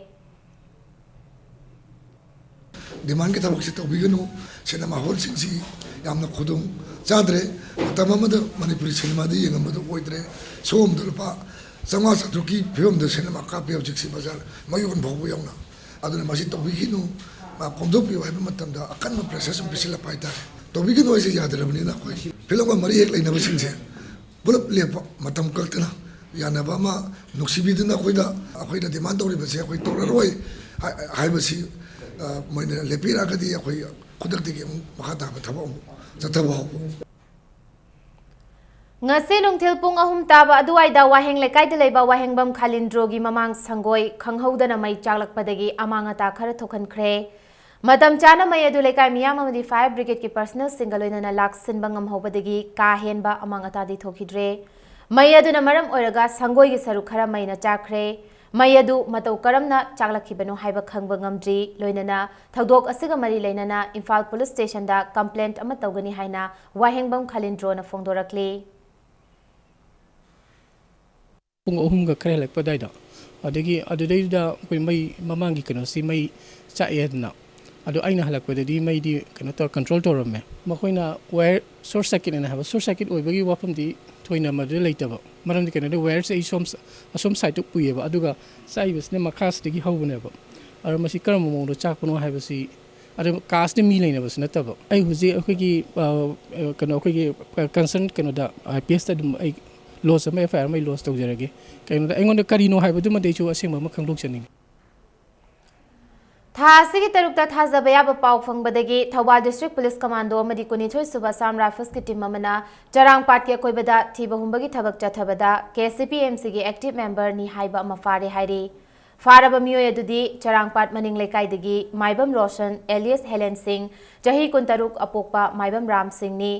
ꯗꯤꯃꯥꯟꯒꯤ ꯊꯕꯛꯁꯤ ꯇꯧꯕꯤꯒꯅꯨ꯫ ꯁꯤꯅꯦꯃꯥ ꯍꯣꯜꯁꯤꯡꯁꯤ ꯌꯥꯝꯅ ꯈꯨꯗꯣꯡ ꯆꯥꯗ꯭ꯔꯦ꯫ ꯃꯇꯝ ꯑꯃꯗ ꯃꯅꯤꯄꯨꯔꯤ ꯁꯤꯅꯦꯃꯥꯗ ꯌꯦꯡꯉꯝꯕꯗꯨ ꯑꯣꯏꯗ꯭ꯔꯦ꯫ ꯁꯣ ꯑꯃꯗ ꯂꯨꯄꯥ ꯆꯥꯝꯃꯉꯥ ꯆꯥꯇ꯭ꯔꯨꯛꯀꯤ ꯐꯤꯕꯝꯗ ꯁꯤꯅꯦꯃꯥ ꯀꯥꯞꯄꯦ ꯍꯧꯖꯤꯛꯁꯤ ꯕꯖꯥꯔ ꯃꯌꯣꯟ ꯐꯥꯎꯕ ꯌꯧꯅ꯫ ꯑꯗꯨꯅ ꯃꯁꯤ ꯇꯧꯕꯤꯈꯤꯅꯨ, ꯃꯥ ꯀꯣꯝꯊꯣꯛꯄꯤꯌꯨ ꯍꯥꯏꯕ ꯃꯇꯝꯗ ꯑꯀꯟꯕ ꯄ꯭ꯔꯦꯁꯔ ꯁꯨꯝ ꯄꯤꯁꯤꯜꯂꯛꯄ ꯍꯥꯏꯇꯥꯔꯦ꯫ ꯇꯧꯕꯤꯒꯅꯨ ꯍꯥꯏꯁꯦ ꯌꯥꯗ꯭ꯔꯕꯅꯤꯅ ꯑꯩꯈꯣꯏ ꯐꯤꯂꯝꯒ ꯃꯔꯤ ꯍꯦꯛ ꯂꯩꯅꯕꯁꯤꯡꯁꯦ ꯄꯨꯂꯞ ꯂꯦꯞꯄ, ꯃꯇꯝ ꯀꯛꯇꯅ ꯌꯥꯅꯕ ꯑꯃ ꯅꯨꯡꯁꯤꯕꯤꯗꯨꯅ ꯑꯩꯈꯣꯏꯗ, ꯑꯩꯈꯣꯏꯅ ꯗꯤꯃꯥꯟ ꯇꯧꯔꯤꯕꯁꯦ ꯑꯩꯈꯣꯏ ꯇꯧꯔꯔꯣꯏ ꯍꯥꯏ-, ꯍꯥꯏꯕꯁꯤ, ꯑ, ꯃꯣꯏꯅ ꯂꯦꯞꯄꯤꯔꯛꯑꯒꯗꯤ ꯑꯩꯈꯣꯏ ꯈꯨꯗꯛꯇꯒꯤ ꯑꯃꯨꯛ ꯃꯈꯥ ꯇꯥꯕ ꯊꯕꯛ ꯑꯃꯨꯛ ꯆꯠꯊꯕ ꯍꯧꯕ꯫ ꯉꯁꯤ ꯅꯨꯡꯊꯤꯜ ꯄꯨꯡ ꯑꯍꯨꯝ ꯇꯥꯕ ꯑꯗꯨꯋꯥꯏꯗ ꯋꯥꯍꯦꯡ ꯂꯩꯀꯥꯏꯗ ꯂꯩꯕ ꯋꯥꯍꯦꯡꯕꯝ ꯈꯥꯂꯤꯟꯗ꯭ꯔꯣꯒꯤ ꯃꯃꯥꯡ ꯁꯪꯒꯣꯏ ꯈꯪꯍꯧꯗꯅ ꯃꯩ ꯆꯥꯛꯂꯛꯄꯗꯒꯤ ꯑꯃꯥꯡ ꯑꯇꯥ ꯈꯔ ꯊꯣꯛꯍꯟꯈ꯭ꯔꯦ꯫ ꯃꯇꯝ ꯆꯥꯅ ꯃꯩ ꯑꯗꯨ ꯂꯩꯀꯥꯏ ꯃꯤꯌꯥꯝ ꯑꯃꯗꯤ ꯐꯥꯌꯔ ꯕ꯭ꯔꯤꯒꯦꯗꯀꯤ ꯄꯔꯁꯅꯦꯜꯁꯤꯡꯒ ꯂꯣꯏꯅꯅ ꯂꯥꯛꯁꯤꯟꯕ ꯉꯝꯍꯧꯕꯗꯒꯤ ꯀꯥ ꯍꯦꯟꯕ ꯑꯃꯥꯡ ꯑꯇꯥꯗꯤ ꯊꯣꯛꯈꯤꯗ꯭ꯔꯦ꯫ ꯃꯩ ꯑꯗꯨꯅ ꯃꯔꯝ ꯑꯣꯏꯔꯒ ꯁꯪꯒꯣꯏꯒꯤ ꯁꯔꯨꯛ ꯈꯔ ꯃꯩꯅ ꯆꯥꯛꯈ꯭ꯔꯦ꯫ ꯃꯩ ꯑꯗꯨ ꯃꯇꯧ ꯀꯔꯝꯅ ꯆꯥꯛꯂꯛꯈꯤꯕꯅꯣ ꯍꯥꯏꯕ ꯈꯪꯕ ꯉꯝꯗ꯭ꯔꯤ꯫ ꯂꯣꯏꯅꯅ ꯊꯧꯗꯣꯛ ꯑꯁꯤꯒ ꯃꯔꯤ ꯂꯩꯅꯅ ꯏꯝꯐꯥꯜ ꯄꯨꯂꯤꯁ ꯁ꯭ꯇꯦꯁꯟꯗ ꯀꯝꯄ꯭ꯂꯦꯟꯠ ꯑꯃ ꯇꯧꯒꯅꯤ ꯍꯥꯏꯅ ꯋꯥꯍꯦꯡꯕꯝ ꯈꯥꯂꯤꯟꯗ꯭ꯔꯣꯅ ꯐꯣꯡꯗꯣꯔꯛꯂꯤ꯫ ꯄꯨꯡ ꯑꯍꯨꯝꯒ ꯈꯔ ꯍꯦꯜꯂꯛꯄ ꯑꯗꯨꯋꯥꯏꯗ, ꯑꯗꯒꯤ ꯑꯗꯨꯗꯩꯗꯨꯗ ꯑꯩꯈꯣꯏ ꯃꯩ ꯃꯃꯥꯡꯒꯤ ꯀꯩꯅꯣꯁꯤ ꯃꯩ ꯆꯥꯛꯑꯦ ꯍꯥꯏꯗꯅ, ꯑꯗꯣ ꯑꯩꯅ ꯍꯜꯂꯛꯄꯗꯗꯤ ꯃꯩꯗꯤ ꯀꯩꯅꯣ ꯇꯧꯔ ꯀꯟꯇ꯭ꯔꯣꯜ ꯇꯧꯔꯝꯃꯦ꯫ ꯃꯈꯣꯏꯅ ꯋꯥꯌꯔ ꯁꯣꯔꯠ ꯁꯔꯀꯤꯠ ꯍꯥꯏꯅ ꯍꯥꯏꯕ, ꯁꯣꯔꯠ ꯁꯔꯀꯤꯠ ꯑꯣꯏꯕꯒꯤ ꯋꯥꯐꯝꯗꯤ ꯊꯣꯏꯅ ꯃꯗꯨꯗ ꯂꯩꯇꯕ, ꯃꯔꯝꯗꯤ ꯀꯩꯅꯣꯗ ꯋꯥꯌꯔꯁꯦ ꯑꯩ ꯁꯣꯝ ꯑꯁꯣꯝ ꯁꯥꯏꯠꯇ ꯄꯨꯏꯌꯦꯕ, ꯑꯗꯨꯒ ꯆꯥꯛꯏꯕꯁꯤꯅ ꯃꯈꯥꯁꯤꯗꯒꯤ ꯍꯧꯕꯅꯦꯕ꯫ ꯑꯗꯣ ꯃꯁꯤ ꯀꯔꯝꯕ ꯃꯑꯣꯡꯗ ꯆꯥꯛꯄꯅꯣ ꯍꯥꯏꯕꯁꯤ ꯑꯗꯨ ꯀꯥꯁꯇ ꯃꯤ ꯂꯩꯅꯕꯁꯨ ꯅꯠꯇꯕ꯫ ꯑꯩ ꯍꯧꯖꯤꯛ ꯑꯩꯈꯣꯏꯒꯤ, ꯑ, ꯑ, ꯀꯩꯅꯣ, ꯑꯩꯈꯣꯏꯒꯤ ꯀꯟꯁꯔꯟ ꯀꯩꯅꯣꯗ, ꯑꯥꯏ ꯄꯤ ꯑꯦꯁꯇ ꯑꯗꯨꯝ ꯑꯩ ꯂꯣꯁ ꯑꯃ, ꯑꯦꯐ ꯑꯥꯏ ꯑꯥꯔ ꯑꯃ ꯑꯩ ꯂꯣꯁ ꯇꯧꯖꯔꯒꯦ꯫ ꯀꯩꯅꯣꯗ ꯑꯩꯉꯣꯟꯗ ꯀꯔꯤꯅꯣ ꯍꯥꯏꯕꯗꯨꯃꯗꯤ ꯑꯩꯁꯨ ꯑꯁꯦꯡꯕ ꯑꯃ ꯈꯪꯗꯣꯛꯆꯅꯤꯡꯉꯤ꯫ ꯊꯥ ꯑꯁꯤꯒꯤ ꯇꯔꯨꯛꯇ ꯊꯥꯖꯕ ꯌꯥꯕ ꯄꯥꯎ ꯐꯪꯕꯗꯒꯤ ꯊꯧꯕꯥꯜ ꯗꯤꯁꯇ꯭ꯔꯤꯛ ꯄꯨꯂꯤꯁ ꯀꯃꯥꯟꯗꯣ ꯑꯃꯗꯤ ꯀꯨꯟꯅꯤꯊꯣꯏ ꯁꯨꯕ ꯑꯁꯥꯝ ꯔꯥꯏꯐꯜꯁꯀꯤ ꯇꯤꯝ ꯑꯃꯅ ꯆꯔꯥꯡꯄꯥꯠꯀꯤ ꯑꯀꯣꯏꯕꯗ ꯊꯤꯕ ꯍꯨꯝꯕꯒꯤ ꯊꯕꯛ ꯆꯠꯊꯕꯗ ꯀꯦ ꯑꯦꯁ ꯁꯤ ꯄꯤ ꯑꯦꯝ ꯁꯤꯒꯤ ꯑꯦꯛꯇꯤꯚ ꯃꯦꯝꯕꯔ ꯅꯤ ꯍꯥꯏꯕ ꯑꯃ ꯐꯥꯔꯦ ꯍꯥꯏꯔꯤ꯫ ꯐꯥꯔꯕ ꯃꯤꯑꯣꯏ ꯑꯗꯨꯗꯤ ꯆꯔꯥꯡꯄꯥꯠ ꯃꯅꯤꯡ ꯂꯩꯀꯥꯏꯗꯒꯤ ꯃꯥꯏꯕꯝ ꯔꯣꯁꯟ ꯑꯦꯂꯤꯌꯁ ꯍꯦꯂꯦꯟ ꯁꯤꯡ, ꯆꯍꯤ ꯀꯨꯟꯇꯔꯨꯛ, ꯑꯄꯣꯛꯄ ꯃꯥꯏꯕꯝ ꯔꯥꯝ ꯁꯤꯡꯅꯤ꯫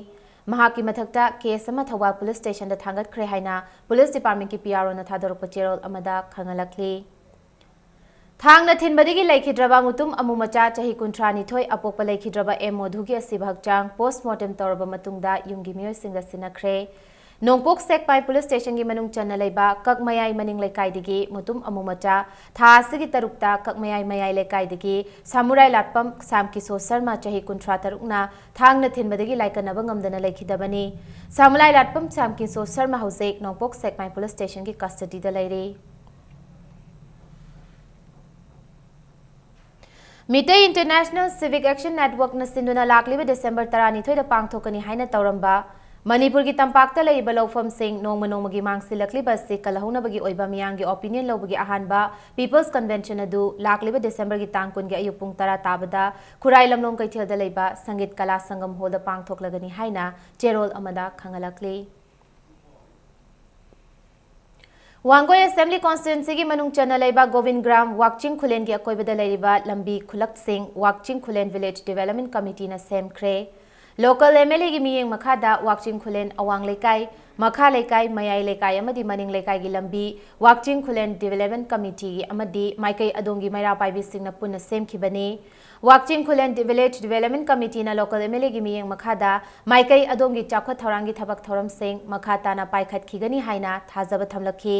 ꯃꯍꯥꯛꯀꯤ ꯃꯊꯛꯇ ꯀꯦꯁ ꯑꯃ ꯊꯧꯕꯥꯜ ꯄꯨꯂꯤꯁ ꯁ꯭ꯇꯦꯁꯟꯗ ꯊꯥꯡꯒꯠꯈ꯭ꯔꯦ ꯍꯥꯏꯅ ꯄꯨꯂꯤꯁ ꯗꯤꯄꯥꯔꯠꯃꯦꯟꯠꯀꯤ ꯄꯤ ꯑꯥꯔ ꯑꯣꯅ ꯊꯥꯗꯣꯔꯛꯄ ꯆꯦꯔꯣꯜ ꯑꯃꯗ ꯈꯪꯍꯜꯂꯛꯂꯤ꯫ ꯊꯥꯡꯅ ꯊꯤꯟꯕꯗꯒꯤ ꯂꯩꯈꯤꯗ꯭ꯔꯕ ꯃꯨꯇꯨꯝ ꯑꯃꯨ ꯃꯆꯥ ꯆꯍꯤ ꯀꯨꯟꯊ꯭ꯔꯥ ꯅꯤꯊꯣꯏ ꯑꯄꯣꯛꯄ ꯂꯩꯈꯤꯗ꯭ꯔꯕ ꯑꯦꯝ ꯃꯣꯙꯨꯒꯤ ꯑꯁꯤꯕ ꯍꯛꯆꯥꯡ ꯄꯣꯁꯃꯣꯔꯇꯦꯝ ꯇꯧꯔꯕ ꯃꯇꯨꯡꯗ ꯌꯨꯝꯒꯤ ꯃꯤꯑꯣꯏꯁꯤꯡꯗ ꯁꯤꯟꯅꯈ꯭ꯔꯦ꯫ ꯅꯣꯡꯄꯣꯛ ꯁꯦꯛꯃꯥꯏ ꯄꯨꯂꯤꯁ ꯁ꯭ꯇꯦꯁꯟꯒꯤ ꯃꯅꯨꯡ ꯆꯟꯅ ꯂꯩꯕ ꯀꯛꯃꯌꯥꯏ ꯃꯅꯤꯡ ꯂꯩꯀꯥꯏꯗꯒꯤ ꯃꯨꯇꯨꯝ ꯑꯃꯨ ꯃꯆꯥ ꯊꯥ ꯑꯁꯤꯒꯤ ꯇꯔꯨꯛꯇ ꯀꯛꯃꯌꯥꯏ ꯃꯌꯥꯏ ꯂꯩꯀꯥꯏꯗꯒꯤ ꯁꯥꯃꯨꯔꯥꯏ ꯂꯥꯠꯄꯝ ꯁ꯭ꯌꯥꯝ ꯀꯤꯁꯣꯔ ꯁꯔꯃ ꯆꯍꯤ ꯀꯨꯟꯊ꯭ꯔꯥ ꯇꯔꯨꯛꯅ ꯊꯥꯡꯅ ꯊꯤꯟꯕꯗꯒꯤ ꯂꯥꯏꯀꯠꯅꯕ ꯉꯝꯗꯅ ꯂꯩꯈꯤꯗꯕꯅꯤ꯫ ꯁꯥꯃꯨꯔꯥꯏ ꯂꯥꯠꯄꯝ ꯁ꯭ꯌꯥꯝ ꯀꯤꯁꯣꯔ ꯁꯔꯃ ꯍꯧꯖꯤꯛ ꯅꯣꯡꯄꯣꯛ ꯁꯦꯛꯃꯥꯏ ꯄꯨꯂꯤꯁ ꯁ꯭ꯇꯦꯁꯟꯒꯤ ꯀꯁꯇꯗꯤꯗ ꯂꯩꯔꯤ꯫ ꯃꯤꯇꯩ ꯏꯟꯇꯔꯅꯦꯁꯅꯦꯜ ꯁꯤꯚꯤꯛ ꯑꯦꯛꯁꯟ ꯅꯦꯠꯋꯥꯔꯛꯅ ꯁꯤꯟꯗꯨꯅ ꯂꯥꯛꯂꯤꯕ ꯗꯤꯁꯦꯝꯕꯔ ꯇꯔꯥꯅꯤꯊꯣꯏꯗ ꯄꯥꯡꯊꯣꯛꯀꯅꯤ ꯍꯥꯏꯅ ꯇꯧꯔꯝꯕ ꯃꯅꯤꯄꯨꯔꯒꯤ ꯇꯝꯄꯥꯛꯇ ꯂꯩꯔꯤꯕ ꯂꯧꯐꯝꯁꯤꯡ ꯅꯣꯡꯃ ꯅꯣꯡꯃꯒꯤ ꯃꯥꯡꯁꯤꯜꯂꯛꯂꯤꯕ ꯑꯁꯤ ꯀꯜꯍꯧꯅꯕꯒꯤ ꯑꯣꯏꯕ ꯃꯤꯌꯥꯝꯒꯤ ꯑꯣꯄꯤꯅꯤꯌꯟ ꯂꯧꯕꯒꯤ ꯑꯍꯥꯟꯕ ꯄꯤꯄꯜꯁ ꯀꯟꯚꯦꯟꯁꯟ ꯑꯗꯨ ꯂꯥꯛꯂꯤꯕ ꯗꯤꯁꯦꯝꯕꯔꯒꯤ ꯇꯥꯡ ꯀꯨꯟꯒꯤ ꯑꯌꯨꯛ ꯄꯨꯡ ꯇꯔꯥ ꯇꯥꯕꯗ ꯈꯨꯔꯥꯏ ꯂꯝꯂꯣꯡ ꯀꯩꯊꯦꯜꯗ ꯂꯩꯕ ꯁꯪꯒꯤꯠ ꯀꯂꯥ ꯁꯪꯒꯝ ꯍꯣꯜꯗ ꯄꯥꯡꯊꯣꯛꯂꯒꯅꯤ ꯍꯥꯏꯅ ꯆꯦꯔꯣꯜ ꯑꯃꯗ ꯈꯪꯍꯜꯂꯛꯂꯤ꯫ ꯋꯥꯡꯒꯣꯏ ꯑꯦꯁꯦꯝꯕ꯭ꯂꯤ ꯀꯣꯟꯁꯇꯤꯇ꯭ꯋꯦꯟꯁꯤꯒꯤ ꯃꯅꯨꯡ ꯆꯟꯅ ꯂꯩꯕ ꯒꯣꯕꯤꯟ ꯒ꯭ꯔꯥꯝ ꯋꯥꯛꯆꯤꯡ ꯈꯨꯂꯦꯟꯒꯤ ꯑꯀꯣꯏꯕꯗ ꯂꯩꯔꯤꯕ ꯂꯝꯕꯤ ꯈꯨꯂꯛꯁꯤꯡ ꯋꯥꯛꯆꯤꯡ ꯈꯨꯂꯦꯟ ꯚꯤꯂꯦꯖ ꯗꯤꯚꯦꯂꯞꯃꯦꯟꯠ ꯀꯃꯤꯇꯤꯅ ꯁꯦꯝꯈ꯭ꯔꯦ꯫ ꯂꯣꯀꯦꯜ ꯑꯦꯝ ꯑꯦꯜ ꯑꯦꯒꯤ ꯃꯤꯠꯌꯦꯡ ꯃꯈꯥꯗ ꯋꯥꯛꯆꯤꯡ ꯈꯨꯂꯦꯟ ꯑꯋꯥꯡ ꯂꯩꯀꯥꯏ, ꯃꯈꯥ ꯂꯩꯀꯥꯏ, ꯃꯌꯥꯏ ꯂꯩꯀꯥꯏ ꯑꯃꯗꯤ ꯃꯅꯤꯡ ꯂꯩꯀꯥꯏꯒꯤ ꯂꯝꯕꯤ ꯋꯥꯛꯆꯤꯡ ꯈꯨꯂꯦꯟ ꯗꯤꯚꯦꯂꯞꯃꯦꯟꯠ ꯀꯃꯤꯇꯤꯒꯤ ꯑꯃꯗꯤ ꯃꯥꯏꯀꯩ ꯑꯗꯣꯝꯒꯤ ꯃꯩꯔꯥ ꯄꯥꯏꯕꯤꯁꯤꯡꯅ ꯄꯨꯟꯅ ꯁꯦꯝꯈꯤꯕꯅꯤ꯫ ꯋꯥꯛꯆꯤꯡ ꯈꯨꯂꯦꯟ ꯚꯤꯂꯦꯖ ꯗꯤꯚꯦꯂꯞꯃꯦꯟꯠ ꯀꯃꯤꯇꯤꯅ ꯂꯣꯀꯦꯜ ꯑꯦꯝ ꯑꯦꯜ ꯑꯦꯒꯤ ꯃꯤꯠꯌꯦꯡ ꯃꯈꯥꯗ ꯃꯥꯏꯀꯩ ꯑꯗꯣꯝꯒꯤ ꯆꯥꯎꯈꯠ ꯊꯧꯔꯥꯡꯒꯤ ꯊꯕꯛ ꯊꯧꯔꯝꯁꯤꯡ ꯃꯈꯥ ꯇꯥꯅ ꯄꯥꯏꯈꯠꯈꯤꯒꯅꯤ ꯍꯥꯏꯅ ꯊꯥꯖꯕ ꯊꯝꯂꯛꯈꯤ꯫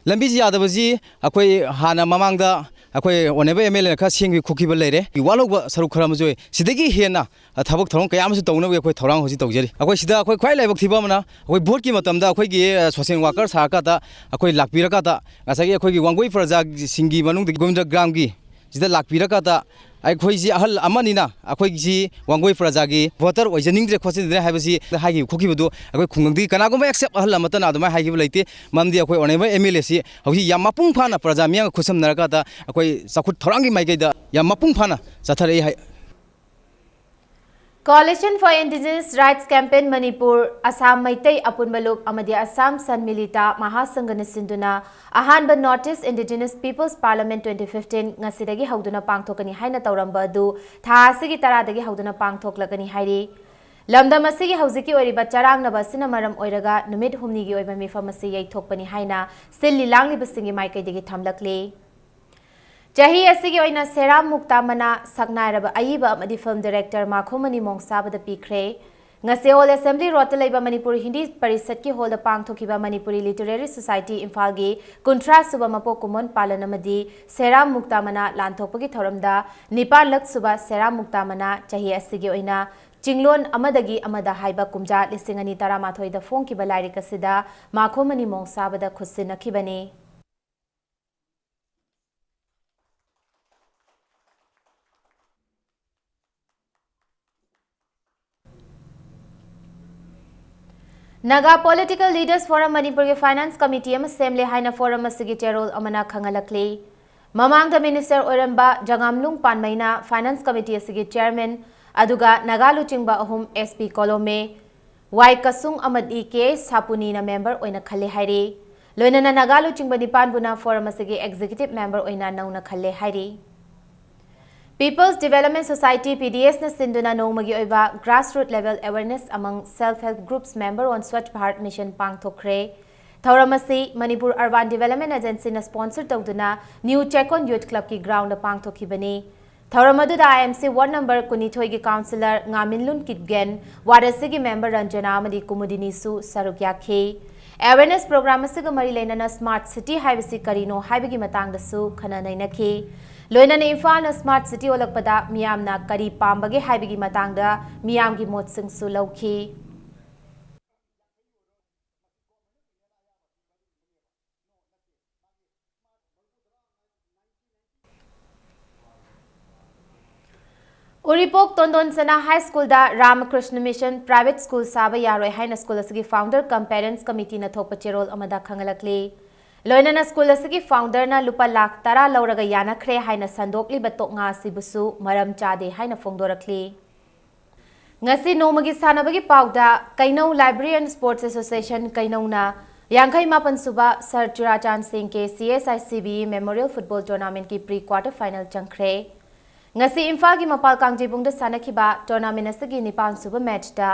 ꯂꯝꯕꯤꯁꯤ ꯌꯥꯗꯕꯁꯤ ꯑꯩꯈꯣꯏ ꯍꯥꯟꯅ ꯃꯃꯥꯡꯗ ꯑꯩꯈꯣꯏ ꯑꯣꯅꯦꯕꯜ ꯑꯦꯝ ꯑꯦꯜ ꯑꯦꯅ ꯈꯔ ꯁꯦꯝꯈꯤꯕ ꯈꯣꯠꯈꯤꯕ ꯂꯩꯔꯦ꯫ ꯋꯥꯠꯍꯧꯕ ꯁꯔꯨꯛ ꯈꯔ ꯑꯃꯁꯨ ꯂꯩ꯫ ꯁꯤꯗꯒꯤ ꯍꯦꯟꯅ, ꯑ, ꯊꯕꯛ ꯊꯧꯔꯝ ꯀꯌꯥ ꯑꯃꯁꯨ ꯇꯧꯅꯕꯒꯤ ꯑꯩꯈꯣꯏ ꯊꯧꯔꯥꯡ ꯍꯧꯖꯤꯛ ꯇꯧꯖꯔꯤ꯫ ꯑꯩꯈꯣꯏ ꯁꯤꯗ ꯑꯩꯈꯣꯏ ꯈ꯭ꯋꯥꯏ ꯂꯥꯏꯕꯛ ꯊꯤꯕ ꯑꯃꯅ, ꯑꯩꯈꯣꯏ ꯚꯣꯠꯀꯤ ꯃꯇꯝꯗ ꯑꯩꯈꯣꯏꯒꯤ, ꯑ, ꯁꯣꯁꯦꯜ ꯋꯥꯔꯀꯔ ꯁꯥꯔꯀꯥꯟꯗ ꯑꯩꯈꯣꯏ ꯂꯥꯛꯄꯤꯔꯀꯥꯟꯗ ꯉꯁꯥꯏꯒꯤ ꯑꯩꯈꯣꯏꯒꯤ ꯋꯥꯡꯒꯣꯏ ꯄ꯭ꯔꯖꯥꯁꯤꯡꯒꯤ ꯃꯅꯨꯡꯗ ꯒꯣꯕꯤꯟꯗ ꯒ꯭ꯔꯥꯝꯒꯤ ꯁꯤꯗ ꯂꯥꯛꯄꯤꯔꯀꯥꯟꯗ ꯑꯩꯈꯣꯏꯁꯤ ꯑꯍꯜ ꯑꯃꯅꯤꯅ ꯑꯩꯈꯣꯏꯁꯤ ꯋꯥꯡꯒꯣꯏ ꯄ꯭ꯔꯖꯥꯒꯤ ꯚꯣꯇꯔ ꯑꯣꯏꯖꯅꯤꯡꯗ꯭ꯔꯦ ꯈꯣꯠꯆꯅꯤꯡꯗ꯭ꯔꯦ ꯍꯥꯏꯕꯁꯤ ꯍꯥꯏꯈꯤꯕ ꯈꯣꯠꯈꯤꯕꯗꯨ ꯑꯩꯈꯣꯏ ꯈꯨꯡꯒꯪꯗꯒꯤ ꯀꯅꯥꯒꯨꯝꯕ ꯑꯦꯛꯁꯦꯞ ꯑꯍꯜ ꯑꯃꯠꯇꯅ ꯑꯗꯨꯃꯥꯏꯅ ꯍꯥꯏꯈꯤꯕ ꯂꯩꯇꯦ꯫ ꯃꯔꯝꯗꯤ ꯑꯩꯈꯣꯏ ꯑꯣꯅꯦꯕꯜ ꯑꯦꯝ ꯑꯦꯜ ꯑꯦꯁꯤ ꯍꯧꯖꯤꯛ ꯌꯥꯝ ꯃꯄꯨꯡ ꯐꯥꯅ ꯄ꯭ꯔꯖꯥ ꯃꯤꯌꯥꯝꯒ ꯈꯨꯠꯁꯝꯅꯔꯀꯥꯟꯗ ꯑꯩꯈꯣꯏ ꯆꯥꯎꯈꯠ ꯊꯧꯔꯥꯡꯒꯤ ꯃꯥꯏꯀꯩꯗ ꯌꯥꯝ ꯃꯄꯨꯡ ꯐꯥꯅ ꯆꯠꯊꯔꯛꯏ ꯍꯥꯏ꯫ Coalition for Indigenous Rights Campaign Manipur, Assam Meitei ꯑꯄꯨꯟꯕ ꯂꯨꯞ ꯑꯃꯗꯤ ꯑꯁꯥꯝ ꯁꯟꯃꯤꯂꯤꯇꯥ ꯃꯍꯥꯁꯪꯘꯅ ꯁꯤꯟꯗꯨꯅ ꯑꯍꯥꯟꯕ North East Indigenous People's Parliament twenty fifteen ꯉꯁꯤꯗꯒꯤ ꯍꯧꯗꯨꯅ ꯄꯥꯡꯊꯣꯛꯀꯅꯤ ꯍꯥꯏꯅ ꯇꯧꯔꯝꯕ ꯑꯗꯨ ꯊꯥ ꯑꯁꯤꯒꯤ ꯇꯔꯥꯗꯒꯤ ꯍꯧꯗꯨꯅ ꯄꯥꯡꯊꯣꯛꯂꯒꯅꯤ ꯍꯥꯏꯔꯤ꯫ ꯂꯝꯗꯝ ꯑꯁꯤꯒꯤ ꯍꯧꯖꯤꯛꯀꯤ ꯑꯣꯏꯔꯤꯕ ꯆꯔꯥꯡꯅꯕ ꯑꯁꯤꯅ ꯃꯔꯝ ꯑꯣꯏꯔꯒ ꯅꯨꯃꯤꯠ ꯍꯨꯝꯅꯤꯒꯤ ꯑꯣꯏꯕ ꯃꯤꯐꯝ ꯑꯁꯤ ꯌꯩꯊꯣꯛꯄꯅꯤ ꯍꯥꯏꯅ ꯁꯤꯜꯂꯤ ꯂꯥꯡꯂꯤꯕꯁꯤꯡꯒꯤ ꯃꯥꯏꯀꯩꯗꯒꯤ ꯊꯝꯂꯛꯂꯤ꯫ ꯆꯍꯤ ꯑꯁꯤꯒꯤ ꯑꯣꯏꯅ ꯁꯦꯔꯥꯝ ꯃꯨꯛꯇꯥ ꯃꯅꯥ ꯁꯛꯅꯥꯏꯔꯕ ꯑꯏꯕ ꯑꯃꯗꯤ ꯐꯤꯜꯝ ꯗꯤꯔꯦꯛꯇꯔ ꯃꯥꯈꯣꯃꯅꯤ ꯃꯣꯡꯁꯥꯕꯗ ꯄꯤꯈ꯭ꯔꯦ꯫ ꯉꯁꯤ ꯑꯣꯜ ꯑꯦꯁꯦꯝꯕ꯭ꯂꯤ ꯔꯣꯗꯇ ꯂꯩꯕ ꯃꯅꯤꯄꯨꯔ ꯍꯤꯟꯗꯤ ꯄꯔꯤꯁꯠꯀꯤ ꯍꯣꯜꯗ ꯄꯥꯡꯊꯣꯛꯈꯤꯕ ꯃꯅꯤꯄꯨꯔꯤ ꯂꯤꯇꯔꯦꯔꯤ ꯁꯣꯁꯥꯏꯇꯤ ꯏꯝꯐꯥꯜꯒꯤ ꯀꯨꯟꯊ꯭ꯔꯥ ꯁꯨꯕ ꯃꯄꯣꯛ ꯀꯨꯝꯑꯣꯟ ꯄꯥꯂꯟ ꯑꯃꯗꯤ ꯁꯦꯔꯥꯝ ꯃꯨꯛꯇꯥ ꯃꯅꯥ ꯂꯥꯟꯊꯣꯛꯄꯒꯤ ꯊꯧꯔꯝꯗ ꯅꯤꯄꯥꯟ ꯂꯛ ꯁꯨꯕ ꯁꯦꯔꯥꯝ ꯃꯨꯛꯇꯥ ꯃꯅꯥ ꯆꯍꯤ ꯑꯁꯤꯒꯤ ꯑꯣꯏꯅ ꯆꯤꯡꯂꯣꯟ ꯑꯃꯗꯒꯤ ꯑꯃꯗ ꯍꯥꯏꯕ ꯀꯨꯝꯖꯥ ꯂꯤꯁꯤꯡ ꯑꯅꯤ ꯇꯔꯥꯃꯥꯊꯣꯏꯗ ꯐꯣꯡꯈꯤꯕ ꯂꯥꯏꯔꯤꯛ ꯑꯁꯤꯗ ꯃꯥꯈꯣꯃꯅꯤ ꯃꯣꯡꯁꯥꯕꯗ ꯈꯨꯠꯁꯤꯟꯅꯈꯤꯕꯅꯤ꯫ Naga Political Leaders Forum ꯃꯅꯤꯄꯨꯔꯒꯤ ꯐꯥꯏꯅꯥꯟꯁ ꯀꯃꯤꯇꯤ ꯑꯃ ꯁꯦꯝꯂꯦ ꯍꯥꯏꯅ ꯐꯣꯔꯝ ꯑꯁꯤꯒꯤ ꯆꯦꯔꯣꯜ ꯑꯃꯅ ꯈꯪꯍꯜꯂꯛꯂꯤ꯫ ꯃꯃꯥꯡꯗ ꯃꯤꯅꯤꯁꯇꯔ ꯑꯣꯏꯔꯝꯕ ꯖꯉꯥꯝꯂꯨꯡ ꯄꯥꯟꯃꯩꯅ ꯐꯥꯏꯅꯥꯟꯁ ꯀꯃꯤꯇꯤ ꯑꯁꯤꯒꯤ ꯆꯤꯌꯔꯃꯦꯟ, ꯑꯗꯨꯒ ꯅꯥꯒꯥ ꯂꯨꯆꯤꯡꯕ ꯑꯍꯨꯝ, ꯑꯦꯁ ꯄꯤ ꯀꯣꯂꯣꯃꯦ, ꯋꯥꯏ ꯀꯁꯨꯡ ꯑꯃꯗꯤ ꯀꯦ ꯑꯦꯁ ꯁꯥꯄꯨꯅꯤꯅ ꯃꯦꯝꯕꯔ ꯑꯣꯏꯅ ꯈꯜꯂꯦ ꯍꯥꯏꯔꯤ꯫ ꯂꯣꯏꯅꯅ ꯅꯥꯒꯥ ꯂꯨꯆꯤꯡꯕ ꯅꯤꯄꯥꯟꯕꯨꯅ ꯐꯣꯔꯝ ꯑꯁꯤꯒꯤ ꯑꯦꯛꯖꯤꯀ꯭ꯌꯨꯇꯤꯚ ꯃꯦꯝꯕꯔ ꯑꯣꯏꯅ ꯅꯧꯅ ꯈꯜꯂꯦ ꯍꯥꯏꯔꯤ꯫ People's Development Society, ꯄꯤ ꯗꯤ ꯑꯦꯁꯅ ꯁꯤꯟꯗꯨꯅ ꯅꯣꯡꯃꯒꯤ ꯑꯣꯏꯕ grassroot level awareness among self help groups member on Swachh Bharat Mission ꯄꯥꯡꯊꯣꯛꯈ꯭ꯔꯦ꯫ ꯊꯧꯔꯝ ꯑꯁꯤ ꯃꯅꯤꯄꯨꯔ Urban Development Agencyꯅ sponsor ꯇꯧꯗꯨꯅ ꯅ꯭ꯌꯨ ꯆꯦꯀꯣꯟ ꯌꯨꯊ ꯀ꯭ꯂꯕꯀꯤ ꯒ꯭ꯔꯥꯎꯟꯗ ꯄꯥꯡꯊꯣꯛꯈꯤꯕꯅꯤ꯫ ꯊꯧꯔꯝ ꯑꯗꯨꯗ ꯑꯥꯏ M C ward number ꯀꯨꯟꯅꯤꯊꯣꯏꯒꯤ counsellor ꯉꯥꯃꯤꯟꯂꯨꯟ ꯀꯤꯠꯒꯦꯟ, ꯋꯥꯔꯗ ꯑꯁꯤꯒꯤ ꯃꯦꯝꯕꯔ ꯔꯟꯖꯅꯥ ꯑꯃꯗꯤ ꯀꯨꯃꯨꯗꯤꯅꯤꯁꯨ ꯁꯔꯨꯛ ꯌꯥꯈꯤ꯫ Awareness program ꯑꯁꯤꯒ ꯃꯔꯤ ꯂꯩꯅꯅ smart city ꯍꯥꯏꯕꯁꯤ ꯀꯔꯤꯅꯣ ꯍꯥꯏꯕꯒꯤ ꯃꯇꯥꯡꯗꯁꯨ ꯈꯟꯅ ꯅꯩꯅꯈꯤ꯫ ꯂꯣꯏꯅꯅ ꯏꯝꯐꯥꯜꯅ smart city ꯑꯣꯜꯂꯛꯄꯗ ꯃꯤꯌꯥꯝꯅ ꯀꯔꯤ ꯄꯥꯝꯕꯒꯦ ꯍꯥꯏꯕꯒꯤ ꯃꯇꯥꯡꯗ ꯃꯤꯌꯥꯝꯒꯤ ꯃꯣꯠꯁꯤꯡꯁꯨ ꯂꯧꯈꯤ꯫ ꯎꯔꯤꯄꯣꯛ ꯇꯣꯟꯗꯣꯟ ꯁꯅꯥ ꯍꯥꯏ ꯁ꯭ꯀꯨꯜꯗ ꯔꯥꯃꯀ꯭ꯔꯤꯁꯅ ꯃꯤꯁꯟ ꯄ꯭ꯔꯥꯏꯚꯦꯠ ꯁ꯭ꯀꯨꯜ ꯁꯥꯕ ꯌꯥꯔꯣꯏ ꯍꯥꯏꯅ ꯁ꯭ꯀꯨꯜ ꯑꯁꯤꯒꯤ founder cum parents committeeꯅ ꯊꯣꯛꯄ ꯆꯦꯔꯣꯜ ꯑꯃꯗ ꯈꯪꯍꯜꯂꯛꯂꯤ꯫ ꯂꯣꯏꯅꯅ ꯁ꯭ꯀꯨꯜ ꯑꯁꯤꯒꯤ founderꯅ ꯂꯨꯄꯥ ꯂꯥꯈ ꯇꯔꯥ ꯂꯧꯔꯒ ꯌꯥꯅꯈ꯭ꯔꯦ ꯍꯥꯏꯅ ꯁꯟꯗꯣꯛꯂꯤꯕ ꯇꯣꯛꯉꯥ ꯑꯁꯤꯕꯨꯁꯨ ꯃꯔꯝ ꯆꯥꯗꯦ ꯍꯥꯏꯅ ꯐꯣꯡꯗꯣꯔꯛꯂꯤ꯫ ꯉꯁꯤ ꯅꯣꯡꯃꯒꯤ ꯁꯥꯟꯅꯕꯒꯤ ꯄꯥꯎꯗ ꯀꯩꯅꯧ Library and Sports Association ꯀꯩꯅꯧꯅ ꯌꯥꯡꯈꯩ ꯃꯥꯄꯟ ꯁꯨꯕ ꯁꯔ ꯆꯨꯔꯥꯆꯥꯟ ꯁꯤꯡ K C S I C B E Memorial Football Tournamentꯀꯤ pre quarter final ꯆꯪꯈ꯭ꯔꯦ꯫ ꯉꯁꯤ ꯏꯝꯐꯥꯜꯒꯤ ꯃꯄꯥꯜ ꯀꯥꯡꯖꯩꯕꯨꯡꯗ ꯁꯥꯟꯅꯈꯤꯕ tournament ꯑꯁꯤꯒꯤ ꯅꯤꯄꯥꯟ ꯁꯨꯕ matchꯇ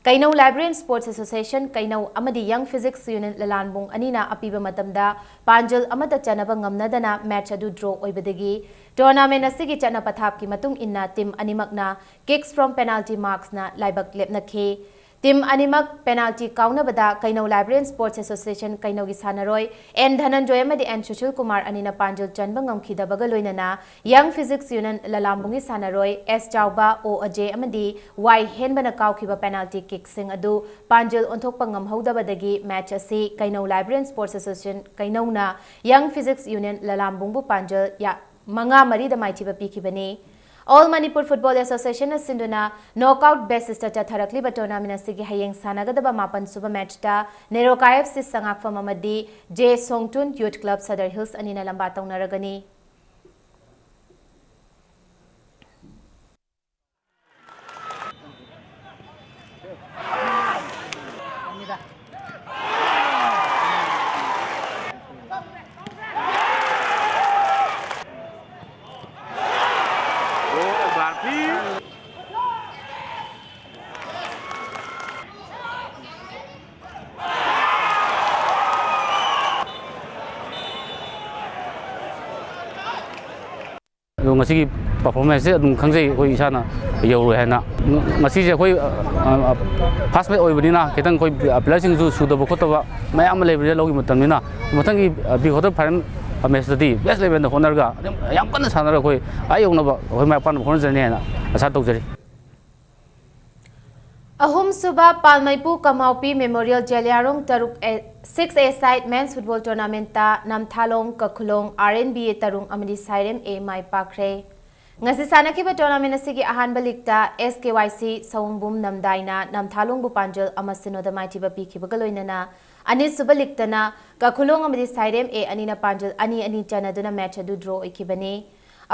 ꯀꯩꯅꯧ Library and Sports Association ꯀꯩꯅꯧ ꯑꯃꯗꯤ Young Physics Union ꯂꯂꯥꯟꯕꯨꯡ ꯑꯅꯤꯅ ꯑꯄꯤꯕ ꯃꯇꯝꯗ ꯄꯥꯟꯖꯜ ꯑꯃꯠꯇ ꯆꯟꯅꯕ ꯉꯝꯅꯗꯅ match ꯑꯗꯨ draw ꯑꯣꯏꯕꯗꯒꯤ tournament ꯑꯁꯤꯒꯤ ꯆꯠꯅ ꯄꯊꯥꯞꯀꯤ ꯃꯇꯨꯡ ꯏꯟꯅ team ꯑꯅꯤꯃꯛꯅ kicks from penalty marksꯅ ꯂꯥꯏꯕꯛ ꯂꯦꯞꯅꯈꯤ꯫ Team ꯑꯅꯤꯃꯛ penalty ꯀꯥꯎꯅꯕꯗ ꯀꯩꯅꯧ Library and Sports Association ꯀꯩꯅꯧꯒꯤ ꯁꯥꯟꯅꯔꯣꯏ ꯑꯦꯟ ꯙꯅꯟꯖꯣꯏ ꯑꯃꯗꯤ ꯑꯦꯟ ꯁꯨꯁꯤꯜ ꯀꯨꯃꯥꯔ ꯑꯅꯤꯅ ꯄꯥꯟꯖꯤꯜ ꯆꯟꯕ ꯉꯝꯈꯤꯗꯕꯒ ꯂꯣꯏꯅꯅ Young Physics Union ꯂꯂꯥꯝꯕꯨꯡꯒꯤ ꯁꯥꯟꯅꯔꯣꯏ ꯑꯦꯁ ꯆꯥꯎꯕ, ꯑꯣ ꯑꯖꯦ ꯑꯃꯗꯤ ꯋꯥꯏ ꯍꯦꯟꯕꯅ ꯀꯥꯎꯈꯤꯕ penalty kickꯁꯤꯡ ꯑꯗꯨ ꯄꯥꯟꯖꯤꯜ ꯑꯣꯟꯊꯣꯛꯄ ꯉꯝꯍꯧꯗꯕꯗꯒꯤ match ꯑꯁꯤ ꯀꯩꯅꯧ Library and Sports Association ꯀꯩꯅꯧꯅ Young Physics Union ꯂꯂꯥꯝꯕꯨꯡꯕꯨ ꯄꯥꯟꯖꯤꯜ ꯌꯥ-, ꯃꯉꯥ ꯃꯔꯤꯗ ꯃꯥꯏꯊꯤꯕ ꯄꯤꯈꯤꯕꯅꯤ꯫ All Manipur Football Associationꯅ ꯁꯤꯟꯗꯨꯅ knockout basisꯇ ꯆꯠꯊꯔꯛꯂꯤꯕ tournament ꯑꯁꯤꯒꯤ ꯍꯌꯦꯡ ꯁꯥꯟꯅꯒꯗꯕ ꯃꯥꯄꯟ ꯁꯨꯕ matchꯇ ꯅꯦꯔꯣꯀꯥ ꯑꯦꯐ ꯁꯤ ꯁꯉꯥꯛꯐꯝ ꯑꯃꯗꯤ J ꯁꯣꯡꯇꯨꯟ Youth Club Sadar Hills ꯑꯅꯤꯅ ꯂꯝꯕꯥ ꯇꯧꯅꯔꯒꯅꯤ꯫ ꯑꯗꯣ ꯉꯁꯤꯒꯤ performance ꯁꯦ ꯑꯗꯨꯝ ꯈꯪꯖꯩ ꯑꯩꯈꯣꯏ ꯏꯁꯥꯅ ꯌꯧꯔꯣꯏ ꯍꯥꯏꯅ꯫ ꯉꯁꯤꯁꯦ ꯑꯩꯈꯣꯏ first match ꯑꯣꯏꯕꯅꯤꯅ ꯈꯤꯇꯪ ꯑꯩꯈꯣꯏ player ꯁꯤꯡꯁꯨ ꯁꯨꯗꯕ ꯈꯣꯠꯇꯕ ꯃꯌꯥꯝ ꯑꯃ ꯂꯩꯕꯅꯤꯅ ꯂꯧꯒꯤ ꯃꯇꯝꯅꯤꯅ, ꯃꯊꯪꯒꯤ pre quarter final match ꯇꯗꯤ best eleven ꯗ ꯍꯣꯠꯅꯔꯒ ꯑꯗꯨꯝ ꯌꯥꯝ ꯀꯟꯅ ꯁꯥꯟꯅꯔꯒ ꯑꯩꯈꯣꯏ ꯑꯥ ꯌꯧꯅꯕ ꯑꯩꯈꯣꯏ ꯃꯥꯏ ꯄꯥꯛꯅꯕ ꯍꯣꯠꯅꯖꯅꯤ ꯍꯥꯏꯅ ꯑꯁꯥ ꯇꯧꯖꯔꯤ꯫ ꯑꯍꯨꯝꯁꯨꯕ ꯄꯥꯜꯃꯩꯄꯨ ꯀꯃꯥꯎꯄꯤ Memorial ꯖꯦꯂꯤꯌꯥꯡꯔꯣꯡ ꯇꯔꯨꯛ A, six A side men's football tournament ꯇ ꯅꯝꯊꯥꯂꯣꯡ, ꯀꯈꯨꯂꯣꯡ, R N B A ꯇꯔꯨꯡ ꯑꯃꯗꯤ ꯁꯥꯏꯔꯦꯝ A ꯃꯥꯏ ꯄꯥꯛꯈ꯭ꯔꯦ꯫ ꯉꯁꯤ ꯁꯥꯟꯅꯈꯤꯕ tournament ꯑꯁꯤꯒꯤ ꯑꯍꯥꯟꯕ league ꯇ S K Y C ꯁꯋꯣꯡꯕꯨꯝ ꯅꯝꯗꯥꯏꯅ ꯅꯝꯊꯥꯂꯣꯡꯕꯨ ꯄꯥꯟꯖꯜ ꯑꯃ ꯁꯤꯅꯣꯗ ꯃꯥꯏꯊꯤꯕ ꯄꯤꯈꯤꯕꯒ ꯂꯣꯏꯅꯅ ꯑꯅꯤꯁꯨꯕ league ꯇꯅ ꯀꯈꯨꯂꯣꯡ ꯑꯃꯗꯤ ꯁꯥꯏꯔꯦꯝ A ꯑꯅꯤꯅ ꯄꯥꯟꯖꯜ ꯑꯅꯤ ꯑꯅꯤ ꯆꯟꯅꯗꯨꯅ match ꯑꯗꯨ draw ꯑꯣꯏꯈꯤꯕꯅꯤ꯫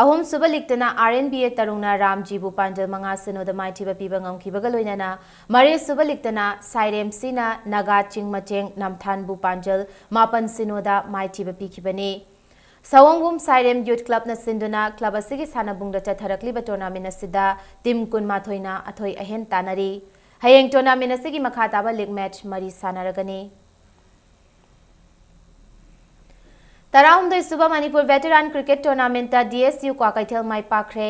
ꯑꯍꯨꯝꯁꯨꯕ league ꯇꯅ R N B A ꯇꯔꯨꯡꯅ ꯔꯥꯝꯖꯤꯕꯨ ꯄꯥꯟꯖꯜ ꯃꯉꯥ ꯁꯤꯅꯣꯗ ꯃꯥꯏꯊꯤꯕ ꯄꯤꯕ ꯉꯝꯈꯤꯕꯒ ꯂꯣꯏꯅꯅ ꯃꯔꯤꯁꯨꯕ league ꯇꯅ ꯁꯥꯏꯔꯦꯝ C ꯅ ꯅꯥꯒꯥ ꯆꯤꯡ ꯃꯆꯦꯡ ꯅꯝꯊꯥꯟꯕꯨ ꯄꯥꯟꯖꯜ ꯃꯥꯄꯟ ꯁꯤꯅꯣꯗ ꯃꯥꯏꯊꯤꯕ ꯄꯤꯈꯤꯕꯅꯤ꯫ ꯁꯋꯣꯡꯕꯨꯝ ꯁꯥꯏꯔꯦꯝ youth club ꯅ ꯁꯤꯟꯗꯨꯅ club ꯑꯁꯤꯒꯤ ꯁꯥꯟꯅꯕꯨꯡꯗ ꯆꯠꯊꯔꯛꯂꯤꯕ tournament ꯑꯁꯤꯗ team ꯀꯨꯟꯃꯥꯊꯣꯏꯅ ꯑꯊꯣꯏ ꯑꯍꯦꯟ ꯇꯥꯟꯅꯔꯤ꯫ ꯍꯌꯦꯡ tournament ꯑꯁꯤꯒꯤ ꯃꯈꯥ ꯇꯥꯕ league match ꯃꯔꯤ ꯁꯥꯟꯅꯔꯒꯅꯤ꯫ ꯇꯔꯥꯍꯨꯝꯗꯣꯏ ꯁꯨꯕ ꯃꯅꯤꯄꯨꯔ Veteran Cricket Tournament ꯇ D S U ꯀ꯭ꯋꯥꯀꯩꯊꯦꯜ ꯃꯥꯏ ꯄꯥꯛꯈ꯭ꯔꯦ꯫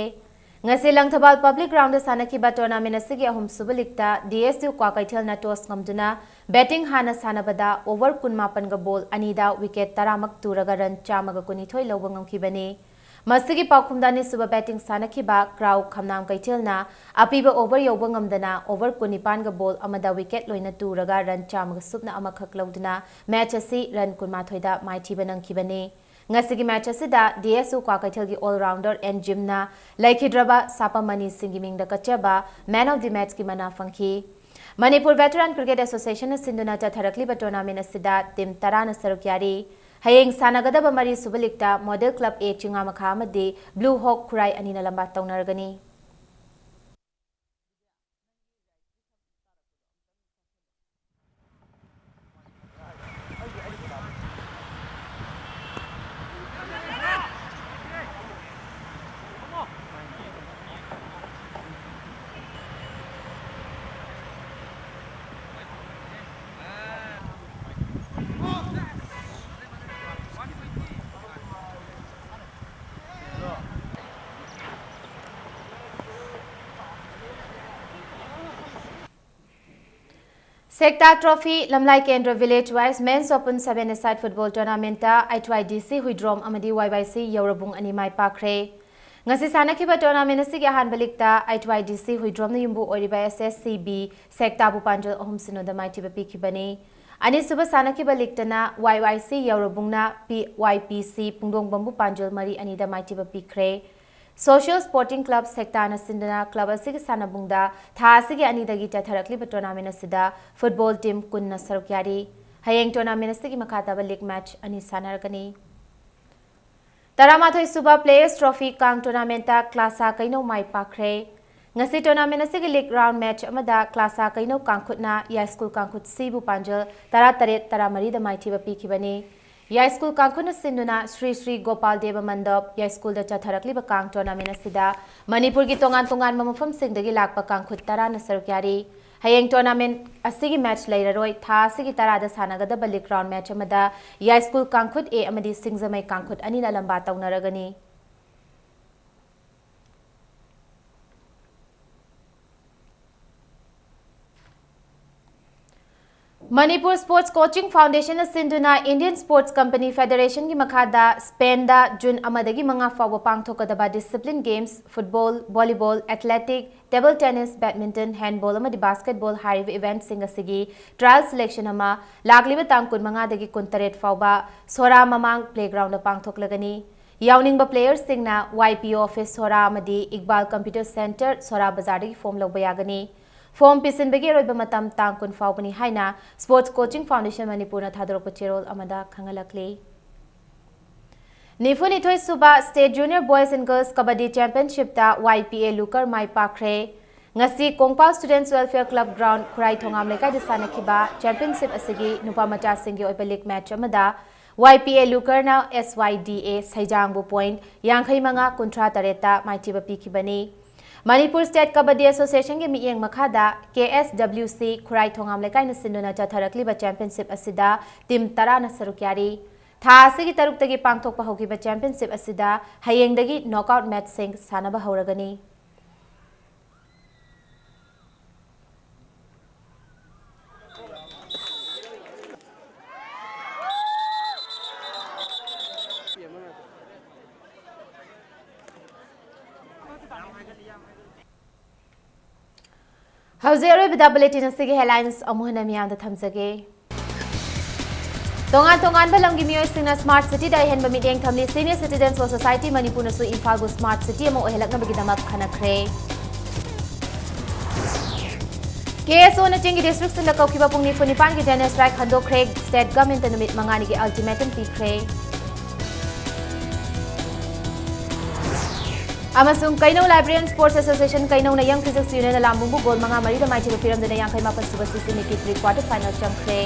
ꯉꯁꯤ ꯂꯪꯊꯕꯥꯜ Public Ground ꯗ ꯁꯥꯟꯅꯈꯤꯕ tournament ꯑꯁꯤꯒꯤ ꯑꯍꯨꯝꯁꯨꯕ league ꯇ D S U ꯀ꯭ꯋꯥꯀꯩꯊꯦꯜꯅ toss ꯉꯝꯗꯨꯅ batting ꯍꯥꯟꯅ ꯁꯥꯟꯅꯕꯗ over ꯀꯨꯟꯃꯥꯄꯟꯒ ball ꯑꯅꯤꯗ wicket ꯇꯔꯥꯃꯛ ꯇꯨꯔꯒ run ꯆꯥꯝꯃꯒ ꯀꯨꯟꯅꯤꯊꯣꯏ ꯂꯧꯕ ꯉꯝꯈꯤꯕꯅꯤ꯫ ꯃꯁꯤꯒꯤ ꯄꯥꯎꯈꯨꯝꯗ ꯑꯅꯤꯁꯨꯕ batting ꯁꯥꯟꯅꯈꯤꯕ ꯀ꯭ꯔꯥꯎ ꯈꯝꯅꯥꯝ ꯀꯩꯊꯦꯜꯅ ꯑꯄꯤꯕ over ꯌꯧꯕ ꯉꯝꯗꯅ over ꯀꯨꯟꯅꯤꯄꯥꯟꯒ ball ꯑꯃꯗ wicket ꯂꯣꯏꯅ ꯇꯨꯔꯒ run ꯆꯥꯝꯃꯒ ꯁꯨꯞꯅ ꯑꯃꯈꯛ ꯂꯧꯗꯨꯅ match ꯑꯁꯤ run ꯀꯨꯟꯃꯥꯊꯣꯏꯗ ꯃꯥꯏꯊꯤꯕ ꯅꯪꯈꯤꯕꯅꯤ꯫ ꯉꯁꯤꯒꯤ match ꯑꯁꯤꯗ D S U ꯀ꯭ꯋꯥꯀꯩꯊꯦꯜꯒꯤ all rounder N ꯖꯤꯝꯅ ꯂꯩꯈꯤꯗ꯭ꯔꯕ ꯁꯥꯄꯝ ꯃꯅꯤꯁꯤꯡꯒꯤ ꯃꯤꯡꯗ ꯀꯠꯆꯕ man of the match ꯀꯤ ꯃꯅꯥ ꯐꯪꯈꯤ꯫ ꯃꯅꯤꯄꯨꯔ Veteran Cricket Association ꯅ ꯁꯤꯟꯗꯨꯅ ꯆꯠꯊꯔꯛꯂꯤꯕ tournament ꯑꯁꯤꯗ team ꯇꯔꯥꯅ ꯁꯔꯨꯛ ꯌꯥꯔꯤ꯫ ꯍꯌꯦꯡ ꯁꯥꯟꯅꯒꯗꯕ ꯃꯔꯤꯁꯨꯕ league ꯇ Model Club A ꯆꯤꯡꯉꯥꯃꯈꯥ ꯑꯃꯗꯤ Blue Hawk ꯈꯨꯔꯥꯏ ꯑꯅꯤꯅ ꯂꯝꯕꯥ ꯇꯧꯅꯔꯒꯅꯤ꯫ ꯁꯦꯛꯇꯥ ꯇ꯭ꯔꯣꯐꯤ ꯂꯝꯂꯥꯏ ꯀꯦꯟꯗ꯭ꯔ ꯚꯤꯂꯦꯖ ꯋꯥꯏꯁ ꯃꯦꯟꯁ ꯑꯣꯄꯟ ꯁꯚꯦꯟ ꯑꯦ ꯁꯥꯏꯠ ꯐꯨꯠꯕꯣꯜ ꯇꯣꯔꯅꯥꯃꯦꯟꯠꯇ ꯑꯩꯆ ꯋꯥꯏ ꯗꯤ ꯁꯤ ꯍꯨꯏꯗ꯭ꯔꯣꯝ ꯑꯃꯗꯤ ꯋꯥꯏ ꯋꯥꯏ ꯁꯤ ꯌꯧꯔꯕꯨꯡ ꯑꯅꯤ ꯃꯥꯏ ꯄꯥꯛꯈ꯭ꯔꯦ꯫ ꯉꯁꯤ ꯁꯥꯟꯅꯈꯤꯕ ꯇꯣꯔꯅꯥꯃꯦꯟꯠ ꯑꯁꯤꯒꯤ ꯑꯍꯥꯟꯕ ꯂꯤꯛꯇ ꯑꯩꯆ ꯋꯥꯏ ꯗꯤ ꯁꯤ ꯍꯨꯏꯗ꯭ꯔꯣꯝꯅ ꯌꯨꯝꯕꯨ ꯑꯣꯏꯔꯤꯕ ꯑꯦꯁ ꯑꯦꯁ ꯁꯤ ꯕꯤ ꯁꯦꯛꯇꯥꯕꯨ ꯄꯥꯟꯖꯜ ꯑꯍꯨꯝ ꯁꯤꯅꯣꯗ ꯃꯥꯏꯊꯤꯕ ꯄꯤꯈꯤꯕꯅꯤ꯫ ꯑꯅꯤꯁꯨꯕ ꯁꯥꯟꯅꯈꯤꯕ ꯂꯤꯛꯇꯅ ꯋꯥꯏ ꯋꯥꯏ ꯁꯤ ꯌꯧꯔꯕꯨꯡꯅ ꯄꯤ ꯋꯥꯏ ꯄꯤ ꯁꯤ ꯄꯨꯡꯗꯣꯡꯕꯝꯕꯨ ꯄꯥꯟꯖꯜ ꯃꯔꯤ ꯑꯅꯤꯗ ꯃꯥꯏꯊꯤꯕ ꯄꯤꯈ꯭ꯔꯦ꯫ ꯁꯣꯁꯤꯌꯦꯜ ꯁ꯭ꯄꯣꯔꯇꯤꯡ ꯀ꯭ꯂꯕ ꯁꯦꯛꯇꯥꯅ ꯁꯤꯟꯗꯨꯅ ꯀ꯭ꯂꯕ ꯑꯁꯤꯒꯤ ꯁꯥꯟꯅꯕꯨꯡꯗ ꯊꯥ ꯑꯁꯤꯒꯤ ꯑꯅꯤꯗꯒꯤ ꯆꯠꯊꯔꯛꯂꯤꯕ ꯇꯣꯔꯅꯥꯃꯦꯟꯠ ꯑꯁꯤꯗ ꯐꯨꯠꯕꯣꯜ ꯇꯤꯝ ꯀꯨꯟꯅ ꯁꯔꯨꯛ ꯌꯥꯔꯤ꯫ ꯍꯌꯦꯡ ꯇꯣꯔꯅꯥꯃꯦꯟꯠ ꯑꯁꯤꯒꯤ ꯃꯈꯥ ꯇꯥꯕ ꯂꯤꯒ ꯃꯦꯆ ꯑꯅꯤ ꯁꯥꯟꯅꯔꯒꯅꯤ꯫ ꯇꯔꯥꯃꯥꯊꯣꯏ ꯁꯨꯕ ꯄ꯭ꯂꯦꯌꯔꯁ ꯇ꯭ꯔꯣꯐꯤ ꯀꯥꯡ ꯇꯣꯔꯅꯥꯃꯦꯟꯠꯇ ꯀ꯭ꯂꯥꯁꯥ ꯀꯩꯅꯧ ꯃꯥꯏ ꯄꯥꯛꯈ꯭ꯔꯦ꯫ ꯉꯁꯤ ꯇꯣꯔꯅꯥꯃꯦꯟꯠ ꯑꯁꯤꯒꯤ ꯂꯤꯒ ꯔꯥꯎꯟ ꯃꯦꯆ ꯑꯃꯗ ꯀ꯭ꯂꯥꯁꯥ ꯀꯩꯅꯧ ꯀꯥꯡꯈꯨꯠꯅ ꯌꯥꯏꯁ꯭ꯀꯨꯜ ꯀꯥꯡꯈꯨꯠ ꯁꯤꯕꯨ ꯄꯥꯟꯖꯜ ꯇꯔꯥꯇꯔꯦꯠ ꯇꯔꯥꯃꯔꯤꯗ ꯃꯥꯏꯊꯤꯕ ꯄꯤꯈꯤꯕꯅꯤ꯫ ꯌꯥꯏꯁ꯭ꯀꯨꯜ ꯀꯥꯡꯈꯨꯠꯅ ꯁꯤꯟꯗꯨꯅ ꯁ꯭ꯔꯤ ꯁ꯭ꯔꯤ ꯒꯣꯄꯥꯜ ꯗꯦꯕ ꯃꯟꯗꯞ ꯌꯥꯏꯁ꯭ꯀꯨꯜꯗ ꯆꯠꯊꯔꯛꯂꯤꯕ ꯀꯥꯡ ꯇꯣꯔꯅꯥꯃꯦꯟꯠ ꯑꯁꯤꯗ ꯃꯅꯤꯄꯨꯔꯒꯤ ꯇꯣꯉꯥꯟ ꯇꯣꯉꯥꯟꯕ ꯃꯐꯝꯁꯤꯡꯗꯒꯤ ꯂꯥꯛꯄ ꯀꯥꯡꯈꯨꯠ ꯇꯔꯥꯅ ꯁꯔꯨꯛ ꯌꯥꯔꯤ꯫ ꯍꯌꯦꯡ ꯇꯣꯔꯅꯥꯃꯦꯟꯠ ꯑꯁꯤꯒꯤ ꯃꯦꯆ ꯂꯩꯔꯔꯣꯏ꯫ ꯊꯥ ꯑꯁꯤꯒꯤ ꯇꯔꯥꯗ ꯁꯥꯟꯅꯒꯗꯕ ꯂꯤꯒ ꯔꯥꯎꯟ ꯃꯦꯆ ꯑꯃꯗ ꯌꯥꯏꯁ꯭ꯀꯨꯜ ꯀꯥꯡꯈꯨꯠ ꯑꯦ ꯑꯃꯗꯤ ꯁꯤꯡꯖꯃꯩ ꯀꯥꯡꯈꯨꯠ ꯑꯅꯤꯅ ꯂꯝꯕꯥ ꯇꯧꯅꯔꯒꯅꯤ꯫ ꯃꯅꯤꯄꯨꯔ ꯁ꯭ꯄꯣꯔꯠꯁ ꯀꯣꯆꯤꯡ ꯐꯥꯎꯟꯗꯦꯁꯟꯅ ꯁꯤꯟꯗꯨꯅ ꯏꯟꯗꯤꯌꯟ ꯁ꯭ꯄꯣꯔꯠꯁ ꯀꯝꯄꯅꯤ ꯐꯦꯗꯔꯦꯁꯟꯒꯤ ꯃꯈꯥꯗ ꯁ꯭ꯄꯦꯟꯗ ꯖꯨꯟ ꯑꯃꯗꯒꯤ ꯃꯉꯥ ꯐꯥꯎꯕ ꯄꯥꯡꯊꯣꯛꯀꯗꯕ discipline games, football, volleyball, athletic, table tennis, badminton, handball ꯑꯃꯗꯤ ꯕꯥꯁꯀꯦꯠꯕꯣꯜ ꯍꯥꯏꯔꯤꯕ ꯏꯚꯦꯟꯠꯁꯤꯡ ꯑꯁꯤꯒꯤ ꯇ꯭ꯔꯥꯌꯦꯜ ꯁꯦꯂꯦꯛꯁꯟ ꯑꯃ ꯂꯥꯛꯂꯤꯕ ꯇꯥꯡ ꯀꯨꯟꯃꯉꯥꯗꯒꯤ ꯀꯨꯟꯇꯔꯦꯠ ꯐꯥꯎꯕ ꯁꯣꯔꯥ ꯃꯃꯥꯡ ꯄ꯭ꯂꯦꯒ꯭ꯔꯥꯎꯟꯗ ꯄꯥꯡꯊꯣꯛꯂꯒꯅꯤ꯫ ꯌꯥꯎꯅꯤꯡꯕ ꯄ꯭ꯂꯦꯌꯔꯁꯤꯡꯅ ꯋꯥꯏ ꯄꯤ ꯑꯣ ꯑꯣꯐꯤꯁ ꯁꯣꯔꯥ ꯑꯃꯗꯤ ꯏꯛꯕꯥꯜ ꯀꯝꯄ꯭ꯌꯨꯇꯔ ꯁꯦꯟꯇꯔ ꯁꯣꯔꯥ ꯕꯖꯥꯔꯗꯒꯤ ꯐꯣꯔꯝ ꯂꯧꯕ ꯌꯥꯒꯅꯤ꯫ ꯐꯣꯔꯝ ꯄꯤꯁꯤꯟꯕꯒꯤ ꯑꯔꯣꯏꯕ ꯃꯇꯝ ꯇꯥꯡ ꯀꯨꯟ ꯐꯥꯎꯕꯅꯤ ꯍꯥꯏꯅ ꯁ꯭ꯄꯣꯔꯠꯁ ꯀꯣꯆꯤꯡ ꯐꯥꯎꯟꯗꯦꯁꯟ ꯃꯅꯤꯄꯨꯔꯅ ꯊꯥꯗꯣꯔꯛꯄ ꯆꯦꯔꯣꯜ ꯑꯃꯗ ꯈꯪꯍꯜꯂꯛꯂꯤ꯫ ꯅꯤꯐꯨꯅꯤꯊꯣꯏ ꯁꯨꯕ state junior boys and girls kabaddi ꯆꯦꯝꯄꯤꯌꯟꯁꯤꯞꯇ ꯋꯥꯏ ꯄꯤ ꯑꯦ ꯂꯨꯀꯔ ꯃꯥꯏ ꯄꯥꯛꯈ꯭ꯔꯦ꯫ ꯉꯁꯤ Kongpal students welfare club ground Khurai Thongam Leikai ꯁꯥꯟꯅꯈꯤꯕ ꯆꯦꯝꯄꯤꯌꯟꯁꯤꯞ ꯑꯁꯤꯒꯤ ꯅꯨꯄꯥ ꯃꯆꯥꯁꯤꯡꯒꯤ ꯑꯣꯏꯕ ꯂꯤꯒ ꯃꯦꯆ ꯑꯃꯗ ꯋꯥꯏ ꯄꯤ ꯑꯦ ꯂꯨꯀꯔꯅ ꯑꯦꯁ ꯋꯥꯏ ꯗꯤ ꯑꯦ ꯁꯩꯖꯥꯡꯕꯨ ꯄꯣꯏꯟꯠ ꯌꯥꯡꯈꯩ ꯃꯉꯥ, ꯀꯨꯟꯊ꯭ꯔꯥ ꯇꯔꯦꯠꯇ ꯃꯥꯏꯊꯤꯕ ꯄꯤꯈꯤꯕꯅꯤ꯫ ꯃꯅꯤꯄꯨꯔ ꯁ꯭ꯇꯦꯠ ꯀꯕꯗꯗꯤ ꯑꯦꯁꯣꯁꯤꯌꯦꯁꯟꯒꯤ ꯃꯤꯠꯌꯦꯡ ꯃꯈꯥꯗ ꯀꯦ ꯑꯦꯁ ꯗꯕ꯭ꯂꯤꯎ ꯁꯤ ꯈꯨꯔꯥꯏ ꯊꯣꯉꯥꯝ ꯂꯩꯀꯥꯏꯅ ꯁꯤꯟꯗꯨꯅ ꯆꯠꯊꯔꯛꯂꯤꯕ ꯆꯦꯝꯄꯤꯌꯟꯁꯤꯞ ꯑꯁꯤꯗ ꯇꯤꯝ ꯇꯔꯥꯅ ꯁꯔꯨꯛ ꯌꯥꯔꯤ꯫ ꯊꯥ ꯑꯁꯤꯒꯤ ꯇꯔꯨꯛꯇꯒꯤ ꯄꯥꯡꯊꯣꯛꯄ ꯍꯧꯈꯤꯕ ꯆꯦꯝꯄꯤꯌꯟꯁꯤꯞ ꯑꯁꯤꯗ ꯍꯌꯦꯡꯗꯒꯤ ꯅꯣꯛꯑꯥꯎꯠ ꯃꯦꯆꯁꯤꯡ ꯁꯥꯟꯅꯕ ꯍꯧꯔꯒꯅꯤ꯫ ꯍꯧꯖꯤꯛ ꯑꯔꯣꯏꯕꯗ ꯕꯨꯂꯦꯇꯤꯟ ꯑꯁꯤꯒꯤ ꯍꯦꯗꯂꯥꯏꯟꯁ ꯑꯃꯨꯛ ꯍꯟꯅ ꯃꯤꯌꯥꯝꯗ ꯊꯝꯖꯒꯦ꯫ ꯇꯣꯉꯥꯟ ꯇꯣꯉꯥꯟꯕ ꯂꯝꯒꯤ ꯃꯤꯑꯣꯏꯁꯤꯡꯅ ꯁ꯭ꯃꯥꯔꯠ ꯁꯤꯇꯤꯗ ꯑꯍꯦꯟꯕ ꯃꯤꯠꯌꯦꯡ ꯊꯝꯂꯤ꯫ ꯁꯤꯅꯤꯌꯔ ꯁꯤꯇꯤꯖꯦꯟꯁ ꯐꯣꯔ ꯁꯣꯁꯥꯏꯇꯤ ꯃꯅꯤꯄꯨꯔꯅꯁꯨ ꯏꯝꯐꯥꯜꯕꯨ ꯁ꯭ꯃꯥꯔꯠ ꯁꯤꯇꯤ ꯑꯃ ꯑꯣꯏꯍꯜꯂꯛꯅꯕꯒꯤꯗꯃꯛ ꯈꯟꯅꯈ꯭ꯔꯦ꯫ ꯀꯦ ꯑꯦꯁ ꯑꯣꯅ ꯆꯤꯡꯒꯤ ꯗꯤꯁꯇ꯭ꯔꯤꯛꯁꯤꯡꯗ ꯀꯧꯈꯤꯕ ꯄꯨꯡ ꯅꯤꯐꯨ ꯅꯤꯄꯥꯟꯒꯤ ꯖꯦꯅꯔꯦꯜ ꯁ꯭ꯇ꯭ꯔꯥꯏꯛ ꯍꯟꯗꯣꯛꯈ꯭ꯔꯦ꯫ ꯁ꯭ꯇꯦꯠ ꯒꯚꯔꯟꯃꯦꯟꯠꯇ ꯅꯨꯃꯤꯠ ꯃꯉꯥꯅꯤꯒꯤ ꯑꯜꯇꯤꯃꯦꯇꯝ ꯄꯤꯈ꯭ꯔꯦ꯫ ꯑꯃꯁꯨꯡ ꯀꯩꯅꯧ ꯂꯥꯏꯕ꯭ꯔꯦꯔꯤꯌꯟ ꯁ꯭ꯄꯣꯔꯠꯁ ꯑꯦꯁꯣꯁꯤꯌꯦꯁꯟ ꯀꯩꯅꯧꯅ ꯌꯪ ꯐꯤꯖꯤꯛꯁ ꯌꯨꯅꯤꯌꯟ ꯑꯂꯥꯝꯕꯨꯡꯕꯨ ꯒꯣꯜ ꯃꯉꯥ ꯃꯔꯤꯗ ꯃꯥꯏꯊꯤꯕ ꯄꯤꯔꯝꯗꯨꯅ ꯌꯥꯡꯈꯩ ꯃꯥꯄꯟ ꯁꯨꯕ ꯁꯤꯁꯤ ꯃꯤꯠꯀꯤ ꯄ꯭ꯔꯤ ꯀ꯭ꯋꯥꯔꯇꯔ ꯐꯥꯏꯅꯦꯜ ꯆꯪꯈ꯭ꯔꯦ꯫